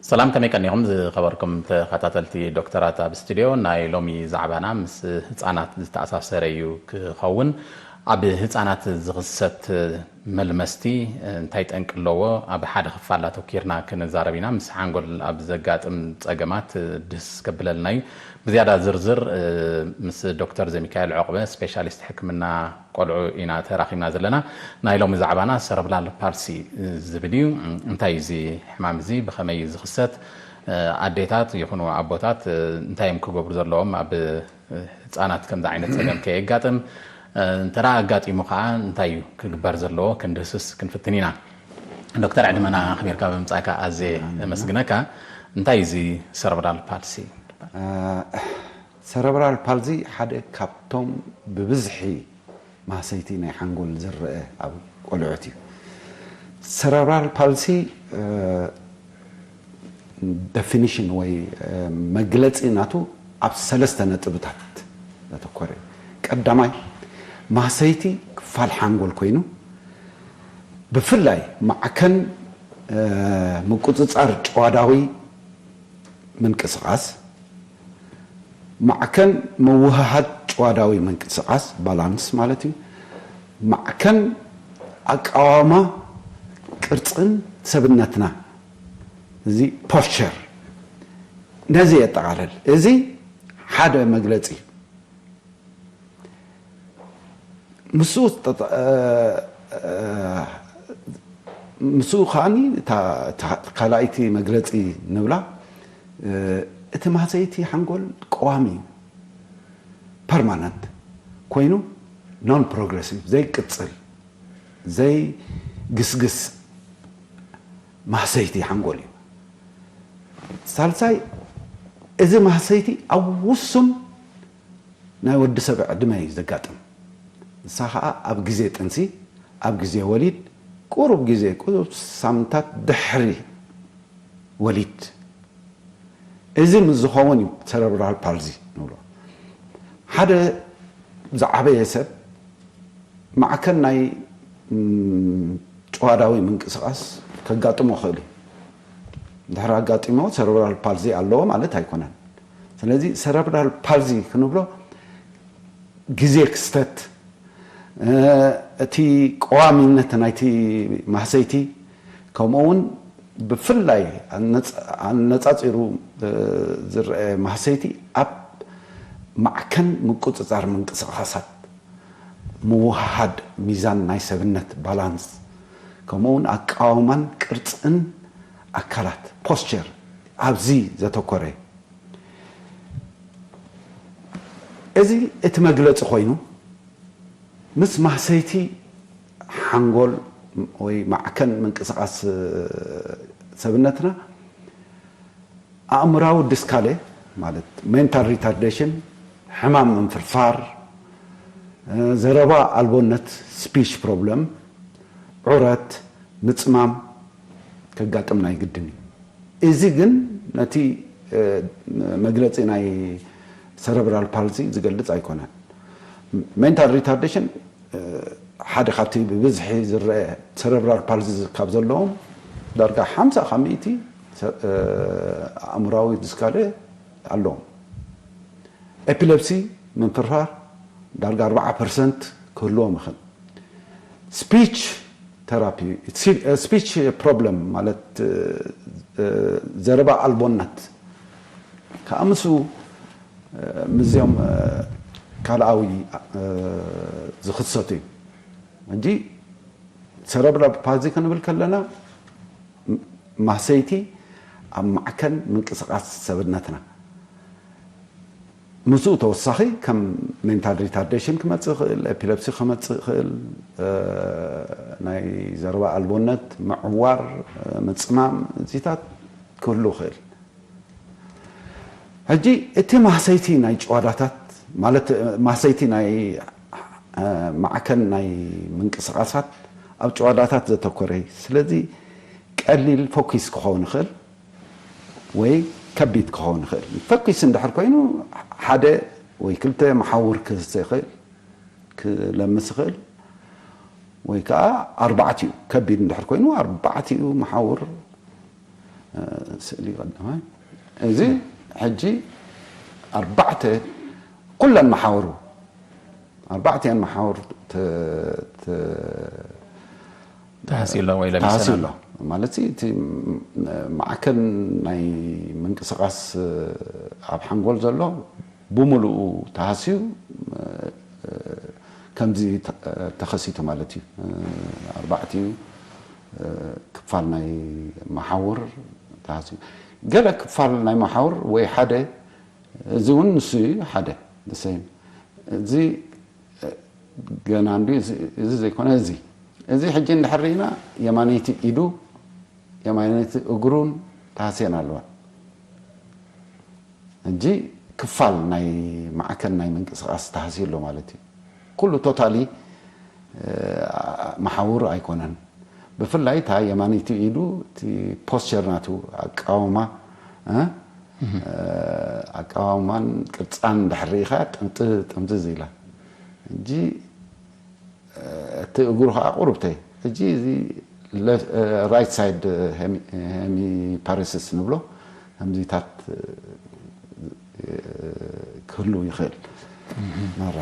ሰላም፣ ከመይ ቀኒኹም ዝኸበርኩም ተኸታተልቲ ዶክተራት? ኣብ ስቱድዮ ናይ ሎሚ ዛዕባና ምስ ህፃናት ዝተኣሳሰረ እዩ ክኸውን። ኣብ ህፃናት ዝኽሰት መልመስቲ እንታይ ጠንቂ ኣለዎ? ኣብ ሓደ ክፋል ኣተኪርና ክንዛረብ ኢና። ምስ ሓንጎል ኣብ ዘጋጥም ፀገማት ድስ ከብለልና እዩ። ብዝያዳ ዝርዝር ምስ ዶክተር ዘሚካኤል ዑቕበ፣ ስፔሻሊስት ሕክምና ቆልዑ ኢና ተራኺብና ዘለና። ናይ ሎሚ ዛዕባና ሰረብላል ፓልሲ ዝብል እዩ። እንታይ እዩ እዚ ሕማም እዚ? ብኸመይ እዩ ዝኽሰት? ኣዴታት ይኹኑ ኣቦታት እንታይ እዮም ክገብሩ ዘለዎም ኣብ ህፃናት ከምዚ ዓይነት ፀገም ከየጋጥም? እንተ ደኣ ኣጋጢሙ ከዓ እንታይ እዩ ክግበር ዘለዎ? ክንድህስስ ክንፍትን ኢና። ዶክተር፣ ዕድመና ኣኽቢርካ ብምምጻእካ ኣዝየ የመስግነካ። እንታይ እዩ እዚ ሰረብራል ፓልሲ? ሰረብራል ፓልዚ ሓደ ካብቶም ብብዝሒ ማህሰይቲ ናይ ሓንጎል ዝረአ ኣብ ቆልዑት እዩ። ሰረብራል ፓልሲ ደፊኒሽን ወይ መግለፂ ናቱ ኣብ ሰለስተ ነጥብታት ዘተኮረ እዩ። ቀዳማይ፣ ማህሰይቲ ክፋል ሓንጎል ኮይኑ፣ ብፍላይ ማዕከን ምቁፅፃር ጨዋዳዊ ምንቅስቓስ፣ ማዕከን ምውህሃድ ጨዋዳዊ ምንቅስቓስ፣ ባላንስ ማለት እዩ። ማዕከን ኣቃዋማ ቅርፅን ሰብነትና፣ እዚ ፖስቸር፣ ነዚ የጠቓልል። እዚ ሓደ መግለፂ እዩ። ምስኡ ዝተጠ-፣ እ፣ እ፣ ምስኡ ከዓኒ እታ፣ እታ ካልኣይቲ መግለፂ ንብላ፣ እ፣ እቲ ማህሰይቲ ሓንጎል ቀዋሚ እዩ፣ ፐርማነንት ኮይኑ፣ ኖን ፕሮግረሲቭ፣ ዘይቅፅል፣ ዘይግስግስ ማህሰይቲ ሓንጎል እዩ። ሳልሳይ፣ እዚ ማህሰይቲ ኣብ ውሱን ናይ ወዲ ሰብ ዕድመ እዩ ዘጋጥም። ንሳ ኸዓ ኣብ ግዜ ጥንሲ፣ ኣብ ግዜ ወሊድ፣ ቁሩብ ግዜ፣ ቁሩብ ሳምንታት ድሕሪ ወሊድ። እዚ ምስ ዝኸውን እዩ ሰረብራል ፓልዚ ንብሎ። ሓደ ዝዓበየ ሰብ ማዕከን ናይ፣ ም፣ ጨዋዳዊ ምንቅስቓስ ከጋጥሞ ይኽእል እዩ። እንድሕር ኣጋጢሞ ሰረብራል ፓልዚ ኣለዎ ማለት ኣይኮነን። ስለዚ ሰረብራል ፓልዚ ክንብሎ ግዜ ክስተት፣ እ፣ እቲ ቀዋሚነት ናይቲ ማህሰይቲ፣ ከምኡ እውን ብፍላይ ኣነጻ-፣ ኣነጻጺሩ፣ እ፣ ዝረአ ማህሰይቲ ኣብ ማዕከን ምቁጽጻር ምንቅስቓሳት፣ ምውህሃድ ሚዛን ናይ ሰብነት፣ ባላንስ፣ ከምኡ እውን ኣቃውማን ቅርጽን ኣካላት፣ ፖስቸር፣ ኣብዚ ዘተኮረ። እዚ እቲ መግለጺ ኮይኑ፣ ምስ ማህሰይቲ ሓንጎል ወይ ማዕከን ምንቅስቓስ ሰብነትና፣ ኣእምራዊ ድስካለ ማለት ሜንታል ሪታርዴሽን፣ ሕማም ምንፍርፋር፣ ዘረባ ኣልቦነት፣ ስፒች ፕሮብለም፣ ዑረት፣ ምጽማም ከጋጥም ናይ ግድን እዩ። እዚ ግን ነቲ፣ እ፣ መግለጺ ናይ ሰረብራል ፓልሲ ዝገልጽ ኣይኮነን። ሜንታል ሪታርዴሽን፣ እ፣ ሓደ ካብቲ ብብዝሒ ዝረአ ሰረብራል ፓልሲ ካብ ዘለዎም ዳርጋ ሓምሳ ካብ ሚእቲ ሰ-፣ እ፣ ኣእምራዊ ድስካለ ኣለዎም። ኤፒለፕሲ፣ ምንፍርፋር፣ ዳርጋ ኣርባዓ ፐርሰንት ክህልዎም ይኽእል። ስፒች ተራፒ፣ ሲ-፣ ስፒች ፕሮብለም ማለት፣ እ፣ እ፣ ዘረባ ኣልቦነት ከኣ ምስኡ፣ እ፣ ምስዚኦም፣ እ፣ ካልኣዊ፣ እ፣ ዝኽሰቱ እዩ። ሕጂ ሰረብራል ፓልዚ ክንብል ከለና፣ ም-፣ ማህሰይቲ ኣብ ማዕከን ምንቅስቓስ ሰብነትና። ምስኡ ተወሳኺ ከም ሜንታል ሪታርዴሽን ክመጽእ ይኽእል፣ ኤፒለፕሲ ክመጽእ ይኽእል፣ እ፣ ናይ ዘረባ ኣልቦነት፣ ምዕዋር፣ እ፣ ምጽማም፣ እዚታት ክህሉ ይኽእል። ሕጂ እቲ ማህሰይቲ ናይ ጭዋዳታት፣ ማለት ማህሰይቲ ናይ ማዕከን ናይ ምንቅስቃሳት ኣብ ጭዋዳታት ዘተኮረ እዩ። ስለዚ ቀሊል ፎኪስ ክኸውን ይኽእል ወይ ከቢድ ክኸውን ይኽእል። ፈኪስ እንድሕር ኮይኑ ሓደ ወይ ክልተ መሓውር ክህሰ ይኽእል፣ ክለምስ ይኽእል፣ ወይ ከዓ ኣርባዕቲኡ ከቢድ እንድሕር ኮይኑ ኣርባዕቲኡ መሓውር። ስእሊ ቀዳማይ። እዚ ሕጂ ኣርባዕተ ኩለን መሓውሩ ኣርባዕቲኣን መሓውር ተሃስዩ ኣሎ ወይ ለሚሰን ኣሎ። ማለት እቲ ማዕከን ናይ ምንቅስቃስ ኣብ ሓንጎል ዘሎ ብምሉኡ ተሃስዩ ከምዚ ተኸሲቱ ማለት እዩ። ኣርባዕቲኡ ክፋል ናይ መሓውር ተሃስዩ፣ ገለ ክፋል ናይ መሓውር ወይ ሓደ፣ እዚ እውን ንሱ እዩ ሓደ ሰይም። እዚ ገና እንዲ እዚ ዘይኮነ እዚ እዚ ሕጂ እንድሕር ርኢና የማነይቲ ኢዱ የማነይቲ እግሩን ተሃስየን ኣለዋ። ሕጂ ክፋል ናይ ማዕከን ናይ ምንቅስቃስ ተሃስዩ ኣሎ ማለት እዩ። ኩሉ ቶታሊ መሓውር ኣይኮነን። ብፍላይ እታ የማነይቲ ኢዱ እቲ ፖስቸር ናቱ ኣቃውማ ኣቃውማን ቅርፃን እንድሕር ርኢኻ ጥምጥምጥምዝዝ ኢላ ሕጂ እቲ እግሩ ከዓ ቁሩብተይ ሕጂ እዚ ራይት ሳይድ ሄሚፓሪሲስ ንብሎ ከምዚታት ክህሉ ይኽእል። ማራ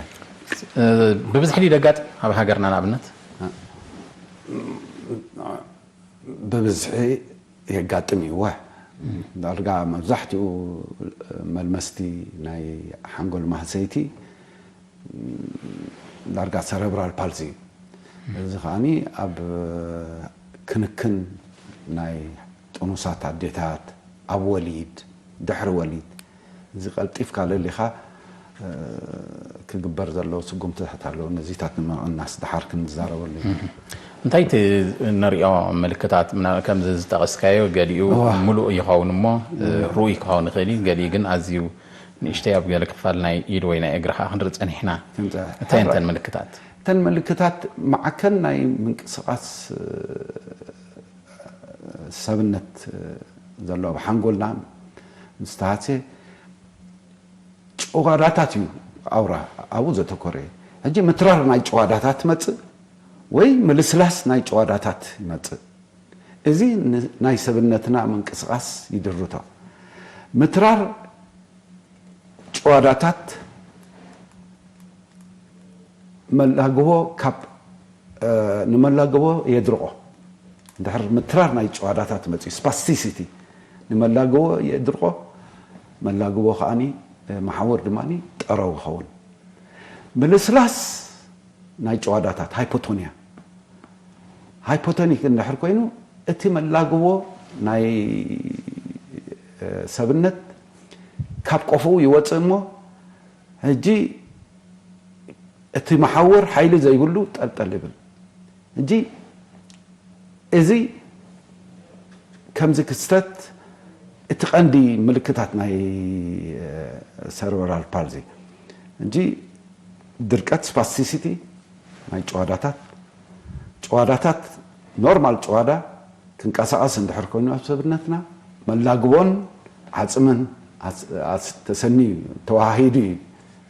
ብብዝሒ ደጋጥ ኣብ ሃገርና ንኣብነት ብብዝሒ የጋጥም እዩ። ዋ ዳርጋ መብዛሕትኡ መልመስቲ ናይ ሓንጎል ማህሰይቲ ዳርጋ ሰረብራል ፓልሲ እዩ። እዚ ከዓኒ ኣብ ክንክን ናይ ጥኑሳት ኣዴታት ኣብ ወሊድ ድሕሪ ወሊድ እዚ ቀልጢፍካ ለሊኻ ክግበር ዘለዎ ስጉምትታት ኣለዉ። ነዚታት ንምቕናስ ድሓር ክንዛረበሉ ኢና። እንታይ እቲ ንሪኦ ምልክታት ምና- ከምዚ ዝጠቐስካዮ ገሊኡ እዋ። ሙሉእ ይኸውን እሞ እ፣ ርኡይ ክኸውን ይኽእል እዩ። ገሊኡ ግን ኣዝዩ ንእሽተይ ኣብ ገለ ክፋል ናይ ኢድ ወይ ናይ እግሪ ከዓ ክንርኢ ጸኒሕና። ክንጸ- እንታይ ሕራይ። እንተን ምልክታት? እተን ምልክታት ማዕከን ናይ ምንቅስቓስ እ፣ ሰብነት እ፣ ዘሎ ኣብ ሓንጎልና ምስ ተሃስየ ጭዋዳታት እዩ ኣውራ ኣብኡ ዘተኮረ። ሕጂ ምትራር ናይ ጭዋዳታት ትመጽእ ወይ ምልስላስ ናይ ጭዋዳታት ይመጽእ። እዚ ን- ናይ ሰብነትና ምንቅስቃስ ይድርቶ። ምትራር ጭዋዳታት መላግቦ ካብ እ፣ ንመላግቦ የድርቆ። እንድሕር ምትራር ናይ ጭዋዳታት መፅዩ ስፓስቲሲቲ ንመላግቦ የድርቆ። መላግቦ ከዓኒ እ፣ መሓውር ድማ ጠረው ይኸውን። ምልስላስ ናይ ጭዋዳታት ሃይፖቶኒያ ሃይፖቶኒክ እንድሕር ኮይኑ እቲ መላግቦ ናይ እ፣ ሰብነት ካብ ቆፎኡ ይወፅእ እሞ ሕጂ እቲ መሓውር ሓይሊ ዘይብሉ ጠልጠል ይብል። ሕጂ እዚ ከምዚ ክስተት እቲ ቀንዲ ምልክታት ናይ ሰረብራል ፓልዚ እንጂ ድርቀት ስፓስቲሲቲ ናይ ጭዋዳታት ጭዋዳታት ኖርማል ጭዋዳ ክንቀሳቐስ እንድሕር ኮይኑ ኣብ ሰብነትና መላግቦን ዓፅምን ኣስ- ኣስ- ተሰንዩ ተዋሃሂዱ እዩ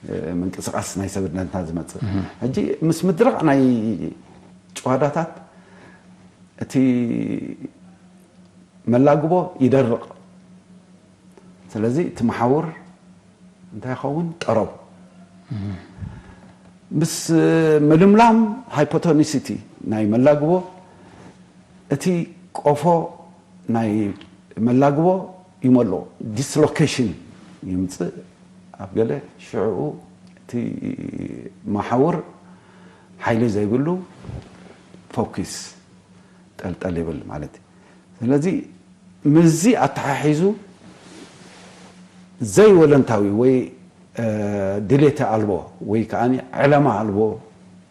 እ፣ ምንቅስቃስ ናይ ሰብነትና ዝመፅእ። ሕጂ ምስ ምድራቕ ናይ ጭዋዳታት እቲ መላግቦ ይደርቕ። ስለዚ እቲ መሓውር እንታይ ይኸውን? ጠረው። ምስ ምልምላም ሃይፖቶኒሲቲ ናይ መላግቦ እቲ ቆፎ ናይ መላግቦ ይመልኦ፣ ዲስሎኬሽን ይምፅእ። ኣብ ገለ ሽዕኡ እቲ መሓውር ሓይሊ ዘይብሉ ፎኪስ ጠልጠል ይብል ማለት እዩ። ስለዚ ምስዚ ኣተሓሒዙ ዘይወለንታዊ ወይ ድሌተ ኣልቦ ወይ ከዓ ዕለማ ኣልቦ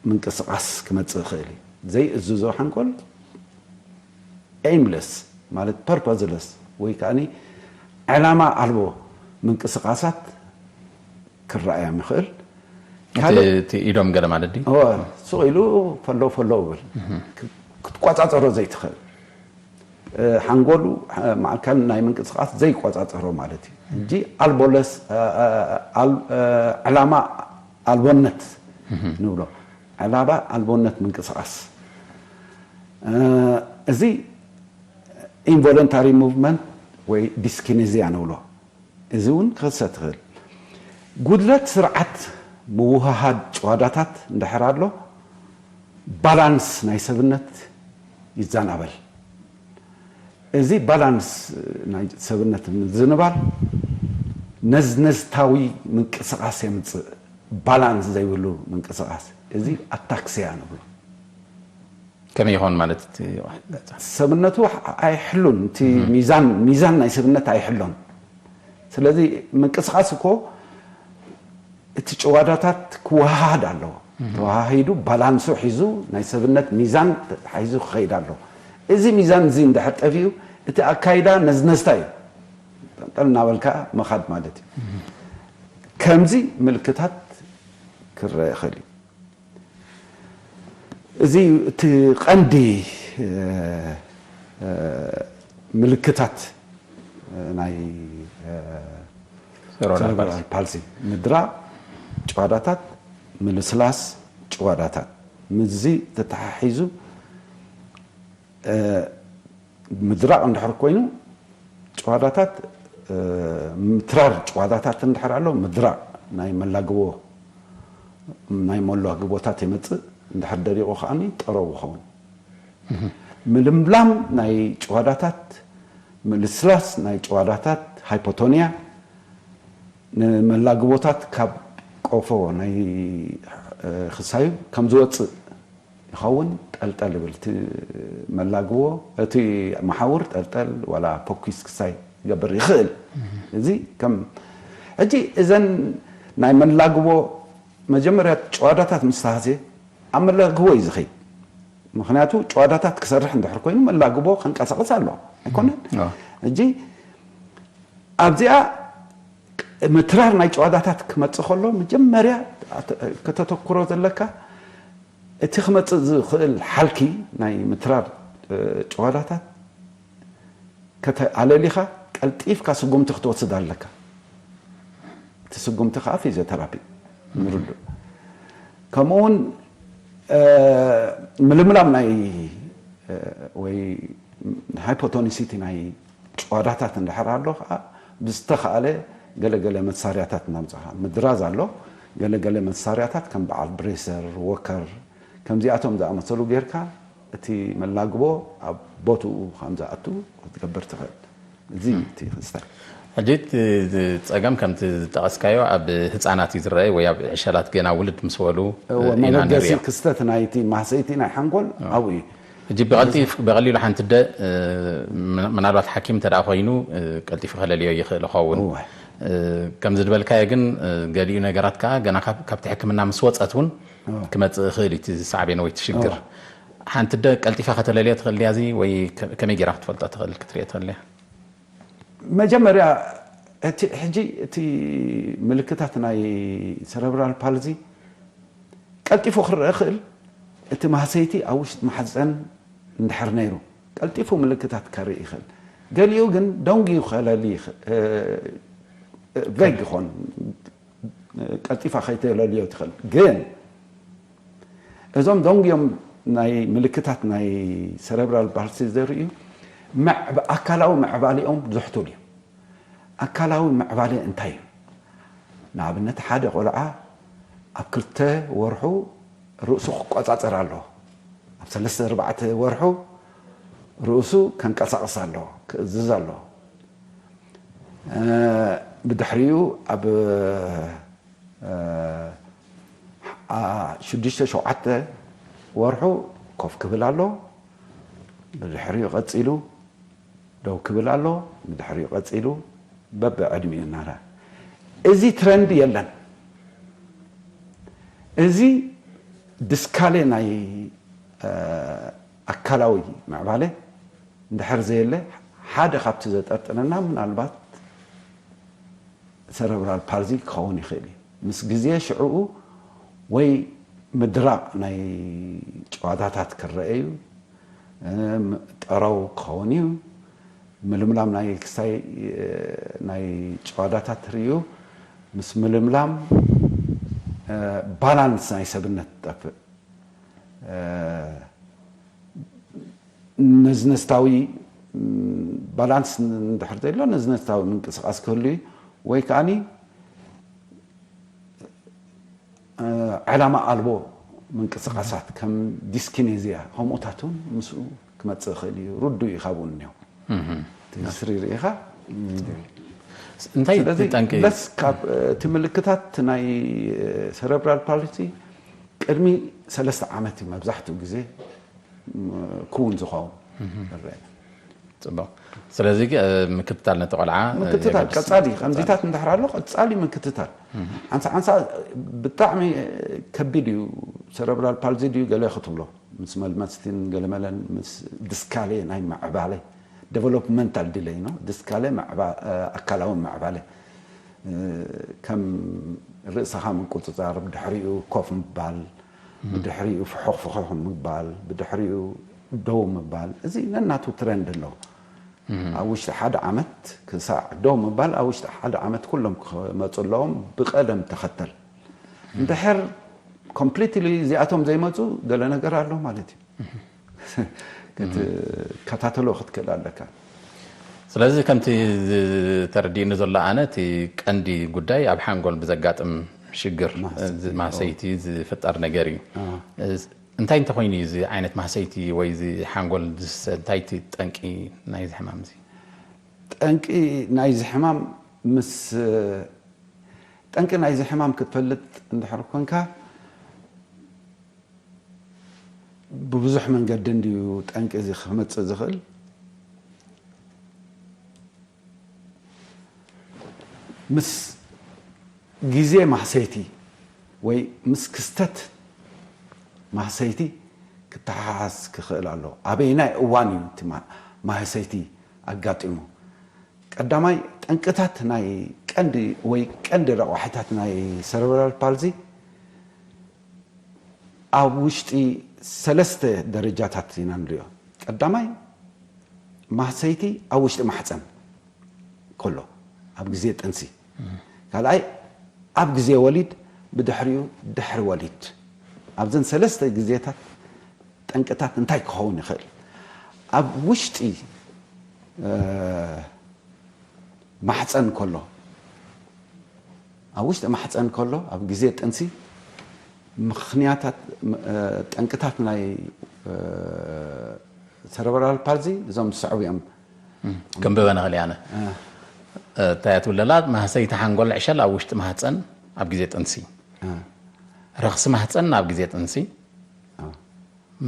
ምንቅስቃስ ክመፅእ ይኽእል እዩ። ዘይእዝዞ ሓንኮል ኤምለስ ማለት ፐርፐዝለስ ወይ ከዓ ዕላማ ኣልቦ ምንቅስቃሳት ክረኣዮም ይኽእል። ካልእ እቲ ኢዶም ገለ ማለት ድዩ? እወ፣ ስቕ ኢሉ ፈለው ፈለው ይብል። ክትቋጻጸሮ ዘይትኽእል፣ ሓንጎሉ፣ ማዕከል ናይ ምንቅስቓስ ዘይቋጻጸሮ ማለት እዩ። ሕጂ ኣልቦለስ፣ ዕላማ ኣልቦነት ንብሎ፣ ዕላማ ኣልቦነት ምንቅስቓስ። እዚ ኢንቮለንታሪ ሙቭመንት ወይ ዲስኪኔዚያ ንብሎ። እዚ እውን ክኽሰት ይኽእል። ጉድለት ስርዓት ምውህሃድ ጭዋዳታት እንድሕር ኣሎ፣ ባላንስ ናይ ሰብነት ይዛናበል። እዚ ባላንስ ናይ ሰብነት ምዝንባል ነዝነዝታዊ ምንቅስቓስ የምፅእ። ባላንስ ዘይብሉ ምንቅስቓስ፣ እዚ ኣታክሲያ ንብሎ። ከመይ ይኾን ማለት እቲ ሰብነቱ ኣይሕሉን፣ እቲ ሚዛን፣ ሚዛን ናይ ሰብነት ኣይሕሎን። ስለዚ ምንቅስቓስ እኮ እቲ ጭዋዳታት ክወሃሃድ ኣለዎ። ተወሃሂዱ ባላንሱ ሒዙ ናይ ሰብነት ሚዛን ሒዙ ክኸይድ ኣለዎ። እዚ ሚዛን እዚ እንድሕር ጠፊኡ እቲ ኣካይዳ ነዝነዝታ እዩ። ጠልጠል እናበልካ ምኻድ ማለት እዩ። ከምዚ ምልክታት ክረአ ይኽእል እዩ። እዚ እቲ ቀንዲ ምልክታት ናይ ሰረብራል ፓልሲ ምድራቕ ጭዋዳታት፣ ምልስላስ ጭዋዳታት ምስዚ ተተሓሒዙ ምድራቕ እንድሕር ኮይኑ ጭዋዳታት ምትራር ጭዋዳታት እንድሕር ኣሎ ምድራቕ ናይ መላግቦ ናይ መላግቦታት የመፅእ። እንድሕር ደሪቑ ከዓኒ ጠረው ይኸውን። ምልምላም ናይ ጭዋዳታት፣ ምልስላስ ናይ ጭዋዳታት፣ ሃይፖቶኒያ፣ ንመላግቦታት ካብ ቆፎ ናይ ክሳዩ ከም ዝወፅእ ይኸውን። ጠልጠል ይብል እቲ መላግቦ፣ እቲ መሓውር ጠልጠል ዋላ ፖኪስ ክሳይ ይገብር ይኽእል። እዚ ከም ሕጂ እዘን ናይ መላግቦ መጀመርያ ጭዋዳታት ምስ ተሃስየ ኣብ መላግቦ እዩ ዝኸይድ። ምክንያቱ ጭዋዳታት ክሰርሕ እንድሕር ኮይኑ መላግቦ ከንቀሳቕስ ኣለዎ ኣይኮነን? ሕጂ ኣብዚኣ ምትራር ናይ ጭዋዳታት ክመፅእ ከሎ መጀመርያ ከተተኩሮ ዘለካ እቲ ክመፅእ ዝኽእል ሓልኪ ናይ ምትራር ጭዋዳታት ከተኣለሊኻ ቀልጢፍካ ስጉምቲ ክትወስድ ኣለካ። እቲ ስጉምቲ ከዓ ፊዚዮተራፒ ምርዱእ። ከምኡ እውን ምልምላም ናይ ወይ ሃይፖቶኒሲቲ ናይ ጭዋዳታት እንድሕር ኣሎ ከዓ ብዝተኻእለ ገለገለ መሳርያታት እናምፃኻ ምድራዝ ኣሎ። ገለገለ መሳርያታት ከም በዓል ብሬሰር፣ ዎከር ከምዚኣቶም ዝኣመሰሉ ጌርካ እቲ መላግቦ ኣብ ቦትኡ ከም ዝኣቱ ክትገብር ትኽእል። እዚ እቲ ክስታይ። ሕጂ እቲ ጸገም ከምቲ ዝጠቐስካዮ ኣብ ህጻናት እዩ ዝረኣይ ወይ ኣብ ዕሸላት ገና ውልድ ምስ በሉ እወ፣ ኢና መበገሲ ንርእዮ። ክስተት ናይቲ ማህሰይቲ ናይ ሓንጎል ኣብኡ እዩ። ሕጂ ብቐልጢፍ ብቐሊሉ ሓንቲ ደ ምናልባት ሓኪም እንተ ደኣ ኮይኑ ቀልጢፉ ከለልዮ ይኽእል ይኸውን። እወ። ከምዚ ዝበልካዮ ግን ገሊኡ ነገራት ከኣ ገና ካብ- ካብቲ ሕክምና ምስ ወጸት እውን ክመጽእ ይኽእል እዩ እቲ ሳዕቤን ወይ እቲ ሽግር። ሓንቲ ደ ቀልጢፋ ከተለልዮ ትኽእል ድያ እዚ ወይ ከ- ከመይ ጌራ ክትፈልጦ ትኽእል ክትሪኦ ትኽእል ድያ? መጀመርያ እቲ ሕጂ እቲ ምልክታት ናይ ሰረብራል ፓልዚ ቀልጢፉ ክረአ ይኽእል። እቲ ማህሰይቲ ኣብ ውሽጢ ማሕፀን እንድሕር ነይሩ ቀልጢፉ ምልክታት ከርኢ ይኽእል። ገሊኡ ግን ደንጉዩ ከለሊ ይኽእል፣ እ፣ እ፣ ቬግ ይኾን፣ ቀልጢፋ ከይተለልዮ ትኽእል። ግን እዞም ደንጉዮም ናይ ምልክታት ናይ ሰረብራል ፓልሲ ዘርእዩ ምዕብ- ኣካላዊ ምዕባሊኦም ዝሕቱል እዩ። ኣካላዊ ምዕባለ እንታይ እዩ? ንኣብነት ሓደ ቆልዓ ኣብ ክልተ ወርሑ ርእሱ ክቆጻጸር ኣለዎ። ኣብ ሰለስተ ኣርባዕተ ወርሑ ርእሱ ከንቀሳቕስ ኣለዎ፣ ክእዝዝ ኣለዎ። ብድሕሪኡ ኣብ ሽዱሽተ ሸውዓተ ወርሑ ኮፍ ክብል ኣሎ። ብድሕሪኡ ቀፂሉ ደው ክብል ኣሎ። ብድሕሪኡ ቀፂሉ በብዕድሚኡ እናረ እዚ ትረንድ የለን። እዚ ድስካሌ ናይ ኣካላዊ ምዕባለ እንድሕር ዘየለ ሓደ ካብቲ ዘጠርጥረና ምናልባት ሰረብራል ፓልዚ ክኸውን ይኽእል እዩ። ምስ ግዜ ሽዕኡ ወይ ምድራቕ ናይ ጨዋታታት ክረአ እዩ። ጠረው ክኸውን እዩ። ምልምላም ናይ ክስታይ ናይ ጨዋታታት ርእዩ ምስ ምልምላም ባላንስ ናይ ሰብነት ትጠፍእ። ነዝነስታዊ ባላንስ እንድሕር ዘይሎ ነዝነስታዊ ምንቅስቃስ ክህሉ እዩ። ወይ ከዓኒ ዕላማ ኣልቦ ምንቅስቃሳት ከም ዲስኪኔዚያ ከምኡታት እውን ምስኡ ክመፅእ ይኽእል እዩ። ርዱ እዩ ካብኡ እኒሆ ትስሪ ርኢኻ እንታይ እቲ ጠንቂ በስ ካብ እቲ ምልክታት ናይ ሰረብራል ፓልሲ ቅድሚ ሰለስተ ዓመት እዩ መብዛሕትኡ ግዜ ክውን ዝኸውን ይረአ። ፅቡቅ። ስለዚ ምክትታል ነቲ ቆልዓ ምክትታል ቀፃሊ ከምዚታት እንድሕር ኣሎ ቀፃሊ ምክትታል ሓንሳ ሓንሳ ብጣዕሚ ከቢድ እዩ። ሰረብራል ፓልዚ ድዩ ገለ ክትብሎ ምስ መልመስቲን ገለመለን ምስ ድስካሌ ናይ ማዕባለ ዴቨሎፕመንታል ዲለይ ነው። ድስካሌ ኣካላዊ ማዕባለ ከም ርእስኻ ምቁፅፃር፣ ብድሕሪኡ ኮፍ ምባል፣ ብድሕሪኡ ፍሑኽ ፍሑኽ ምባል፣ ብድሕሪኡ ደው ምባል፣ እዚ ነናቱ ትረንድ ኣለዎ። ኣብ ውሽጢ ሓደ ዓመት ክሳዕ ደው ምባል ኣብ ውሽጢ ሓደ ዓመት ኩሎም ክመፁ ኣለዎም ብቀደም ተኸተል። እንድሕር ኮምፕሊትሊ እዚኣቶም ዘይመፁ ገለ ነገር ኣሎ ማለት እዩ። ክትከታተሎ ክትክእል ኣለካ። ስለዚ ከምቲ ተረዲእኒ ዘሎ ኣነ እቲ ቀንዲ ጉዳይ ኣብ ሓንጎል ብዘጋጥም ሽግር ማህሰይቲ ዝፍጠር ነገር እዩ። እንታይ እንተኮይኑ እዩ እዚ ዓይነት ማህሰይቲ ወይ እዚ ሓንጎል እንታይ እቲ ጠንቂ ናይዚ ሕማም እዚ? ጠንቂ ናይዚ ሕማም ምስ ጠንቂ ናይዚ ሕማም ክትፈልጥ እንድሕር ኮንካ ብብዙሕ መንገዲ እንድዩ ጠንቂ እዚ ክመፅእ ዝኽእል። ምስ ግዜ ማህሰይቲ ወይ ምስ ክስተት ማህሰይቲ ክተሓሓዝ ክኽእል ኣሎ። ኣበይናይ እዋን እዩ እቲ ማህሰይቲ ኣጋጢሙ? ቀዳማይ ጠንቅታት ናይ ቀንዲ ወይ ቀንዲ ረቋሒታት ናይ ሰረብራል ፓልዚ ኣብ ውሽጢ ሰለስተ ደረጃታት ኢና ንሪኦ። ቀዳማይ ማህሰይቲ ኣብ ውሽጢ ማሕፀን ከሎ ኣብ ግዜ ጥንሲ፣ ካልኣይ ኣብ ግዜ ወሊድ፣ ብድሕሪኡ ድሕሪ ወሊድ። ኣብዘን ሰለስተ ግዜታት ጠንቅታት እንታይ ክኸውን ይኽእል? ኣብ ውሽጢ ማሕፀን ከሎ ኣብ ውሽጢ ማሕፀን ከሎ ኣብ ግዜ ጥንሲ ምኽንያታት ጠንቅታት ናይ ሰረብራል ፓልዚ እዞም ዝስዕቡ እዮም። ክንብበ ንኽእል ኣነ እንታይ ትብለላ? ማህሰይቲ ሓንጎል ዕሸል ኣብ ውሽጢ ማህፀን ኣብ ግዜ ጥንሲ፣ ረኽሲ ማህፀን ኣብ ግዜ ጥንሲ፣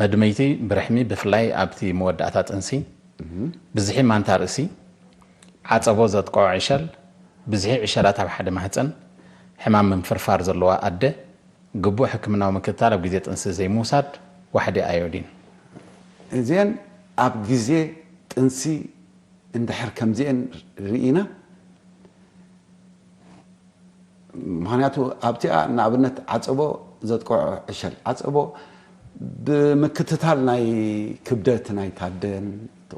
መድመይቲ ብርሕሚ ብፍላይ ኣብቲ መወዳእታ ጥንሲ፣ ብዝሒ ማንታ ርእሲ፣ ዓጸቦ ዘጥቅዖ ዕሸል፣ ብዝሒ ዕሸላት ኣብ ሓደ ማህጸን፣ ሕማም ምንፍርፋር ዘለዋ ኣደ፣ ግቡእ ሕክምናዊ ምክትታል ኣብ ግዜ ጥንሲ ዘይምውሳድ፣ ዋሕዲ ኣዮዲን። እዚአን ኣብ ግዜ ጥንሲ እንድሕር ከምዚአን ርኢና ምኽንያቱ ኣብቲኣ ንኣብነት ዓፀቦ ዘጥቅዖ ዕሸል ዓፀቦ ብምክትታል ናይ ክብደት ናይ ታደን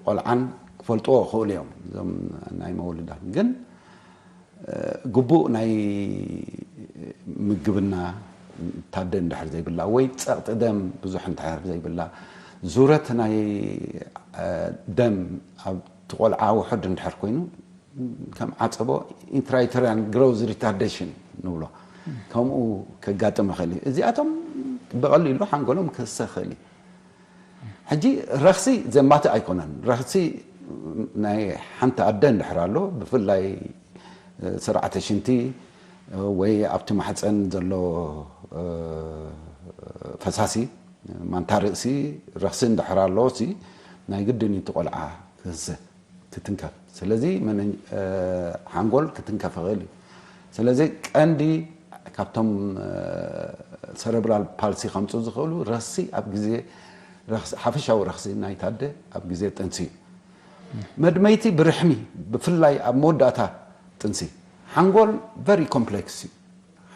ቆልዓን ክፈልጥዎ ይኽእሉ እዮም እዞም ናይ መወልዳት ግን ግቡእ ናይ ምግብና ታደ እንድሕር ዘይብላ ወይ ፀቕጢ ደም ብዙሕ እንድሕር ዘይብላ ዙረት ናይ ደም ኣብቲ ቆልዓ ውሑድ እንድሕር ኮይኑ ከም ዓፀቦ intrauterine growth retardation ንብሎ ከምኡ ከጋጥም ይኽእል እዩ። እዚኣቶም ብቐሊሉ ሓንጎሎም ክህሰ ይኽእል እዩ። ሕጂ ረኽሲ ዘማትእ ኣይኮነን። ረኽሲ ናይ ሓንቲ ኣደ እንድሕር ኣሎ ብፍላይ ስርዓተ ሽንቲ ወይ ኣብቲ ማሕፀን ዘሎ ፈሳሲ ማንታ ርእሲ ረኽሲ እንድሕር ኣሎ ሲ ናይ ግድን እዩ እቲ ቆልዓ ክህሰ ክትንከፍ። ስለዚ ሓንጎል ክትንከፍ ይኽእል እዩ። ስለዚ ቀንዲ ካብቶም ሰረብራል ፓልሲ ከምፁ ዝኽእሉ ረኽሲ ኣብ ግዜ ሓፈሻዊ ረኽሲ ናይ ታደ ኣብ ግዜ ጥንሲ እዩ። መድመይቲ ብርሕሚ ብፍላይ ኣብ መወዳእታ ጥንሲ ሓንጎል very complex እዩ።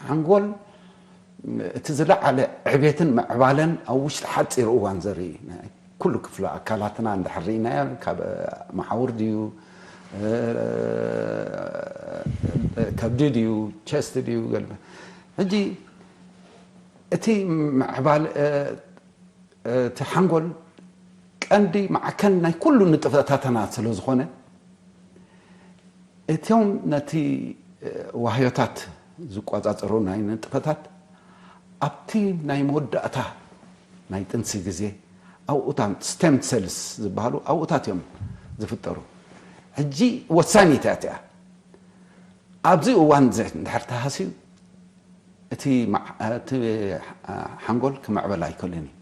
ሓንጎል እቲ ዝለዓለ ዕቤትን ምዕባለን ኣብ ውሽጢ ሓፂር እዋን ዘርኢ ኩሉ ክፍለ ኣካላትና እንድሕር ርኢናዮ፣ ካብ መሓውር ድዩ፣ ከብዲ ድዩ፣ ቸስት ድዩ፣ ገልበ። ሕጂ እቲ ምዕባል እቲ ሓንጎል ቀንዲ ማዕከን ናይ ኩሉ ንጥፈታትና ስለ ዝኾነ፣ እቶም ነቲ ዋህዮታት ዝቆጻጸሩ ናይ ንጥፈታት ኣብቲ ናይ መወዳእታ ናይ ጥንሲ ግዜ ኣብኡታት፣ ስቴም ሴልስ ዝበሃሉ ኣብኡታት እዮም ዝፍጠሩ። ሕጂ ወሳኒት እያ እቲኣ። ኣብዚ እዋን እዚ እንድሕር ተሃስዩ እቲ ሓንጎል ክምዕበል ኣይክእልን እዩ።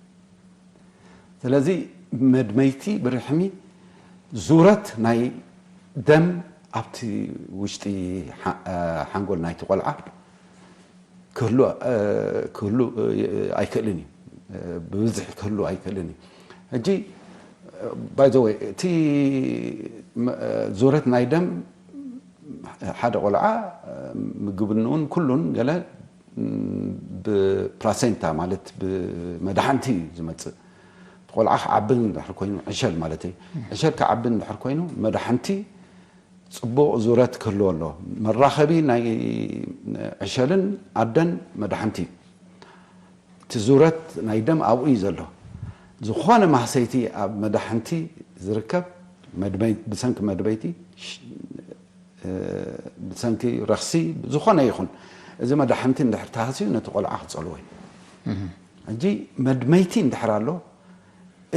ስለዚ መድመይቲ ብርሕሚ ዙረት ናይ ደም ኣብቲ ውሽጢ ሓንጎል ናይቲ ቆልዓ ክህሉ ክህሉ ኣይክእልን እዩ። ብብዝሒ ክህሉ ኣይክእልን እዩ። ሕጂ ባይ ዘ ወይ እቲ ዙረት ናይ ደም ሓደ ቆልዓ ምግብንኡን ኩሉን ገለ ብፕላሴንታ ማለት ብመድሓንቲ እዩ ዝመፅእ። ቆልዓ ክዓብን ድሕር ኮይኑ ዕሸል ማለት እዩ። ዕሸል ክዓብን ድሕር ኮይኑ መድሓንቲ ፅቡቕ ዙረት ክህልዎ ኣሎ። መራኸቢ ናይ ዕሸልን ኣደን መድሓንቲ እዩ። እቲ ዙረት ናይ ደም ኣብኡ እዩ ዘሎ። ዝኾነ ማህሰይቲ ኣብ መድሓንቲ ዝርከብ ብሰንኪ መድበይቲ ብሰንኪ ረኽሲ ዝኾነ ይኹን እዚ መድሓንቲ እንድሕር ተሃስዩ ነቲ ቆልዓ ክፀልዎ እዩ። ሕጂ መድመይቲ እንድሕር ኣሎ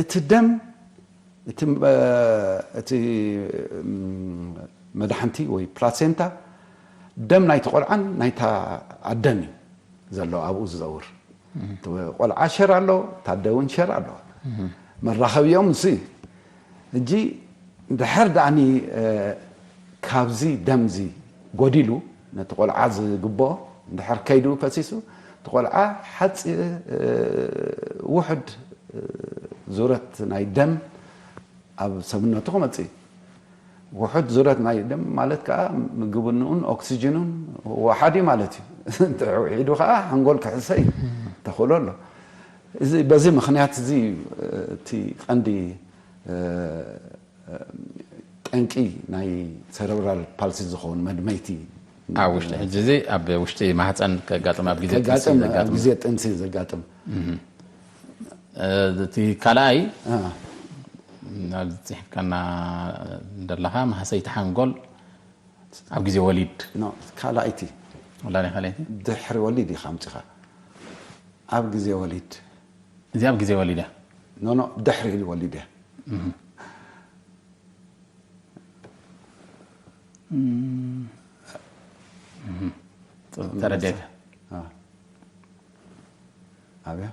እቲ ደም እቲ መድሓንቲ ወይ ፕላሴንታ ደም ናይቲ ቆልዓን ናይታ ኣደን እዩ ዘሎ ኣብኡ ዝዘውር። ቆልዓ ሸር ኣሎ፣ ታደ እውን ሸር ኣለዋ። መራኸቢኦም ንሱ እዩ። ሕጂ ድሕር ደኣኒ ካብዚ ደምዚ ጎዲሉ ነቲ ቆልዓ ዝግብኦ ድሕር ከይዱ ፈሲሱ እቲ ቆልዓ ሓፂ ውሕድ ዙረት ናይ ደም ኣብ ሰብነቱ ክመፅእ እዩ። ውሑድ ዙረት ናይ ደም ማለት ከዓ ምግብንኡን ኦክሲጅኑን ዋሓዲ ማለት እዩ። እንተውሒዱ ከዓ ሓንጎል ክሕሰ እዩ ተኽእሎ ኣሎ። እዚ በዚ ምክንያት እዚ እቲ ቀንዲ ጠንቂ ናይ ሰረብራል ፓልሲ ዝኸውን መድመይቲ ኣብ ውሽጢ ሕጂ እዚ ኣብ ውሽጢ ማህፀን ከጋጥም ኣብ ግዜ ጥንሲ ከጋጥም ኣብ ዘጋጥም ግዜ ጥንሲ ዘጋጥም እቲ ካልኣይ ኣብዚ ፅሒፍካና ዘለኻ ማህሰይቲ ሓንጎል ኣብ ግዜ ወሊድ ካልኣይቲ ወላዲ ካልኣይቲ ድሕሪ ወሊድ ኢኻ ኣምፂኻ ኣብ ግዜ ወሊድ እዚ ኣብ ግዜ ወሊድ እያ ኖ ኖ ድሕሪ ወሊድ እያ ተረዲእካ ኣብያ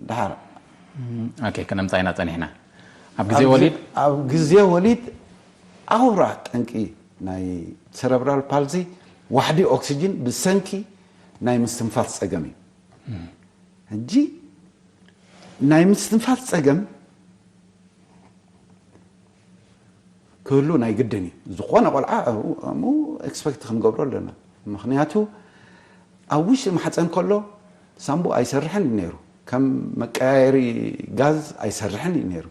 ድሓር ኦኬ ክነምፃ ኢና ፀኒሕና ኣብ ግዜ ወሊድ ኣብ ግዜ ወሊድ ኣውራ ጠንቂ ናይ ሰረብራል ፓልዚ ዋሕዲ ኦክሲጅን ብሰንኪ ናይ ምስትንፋስ ፀገም እዩ ሕጂ ናይ ምስትንፋስ ፀገም ክህሉ ናይ ግድን እዩ ዝኾነ ቆልዓ እሙ ኤክስፐክት ክንገብሮ ኣለና ምክንያቱ ኣብ ውሽጢ ማሕፀን ከሎ ሳምቡ ኣይሰርሕን እዩ ነይሩ ከም መቀያየሪ ጋዝ ኣይሰርሕን እዩ ነይሩ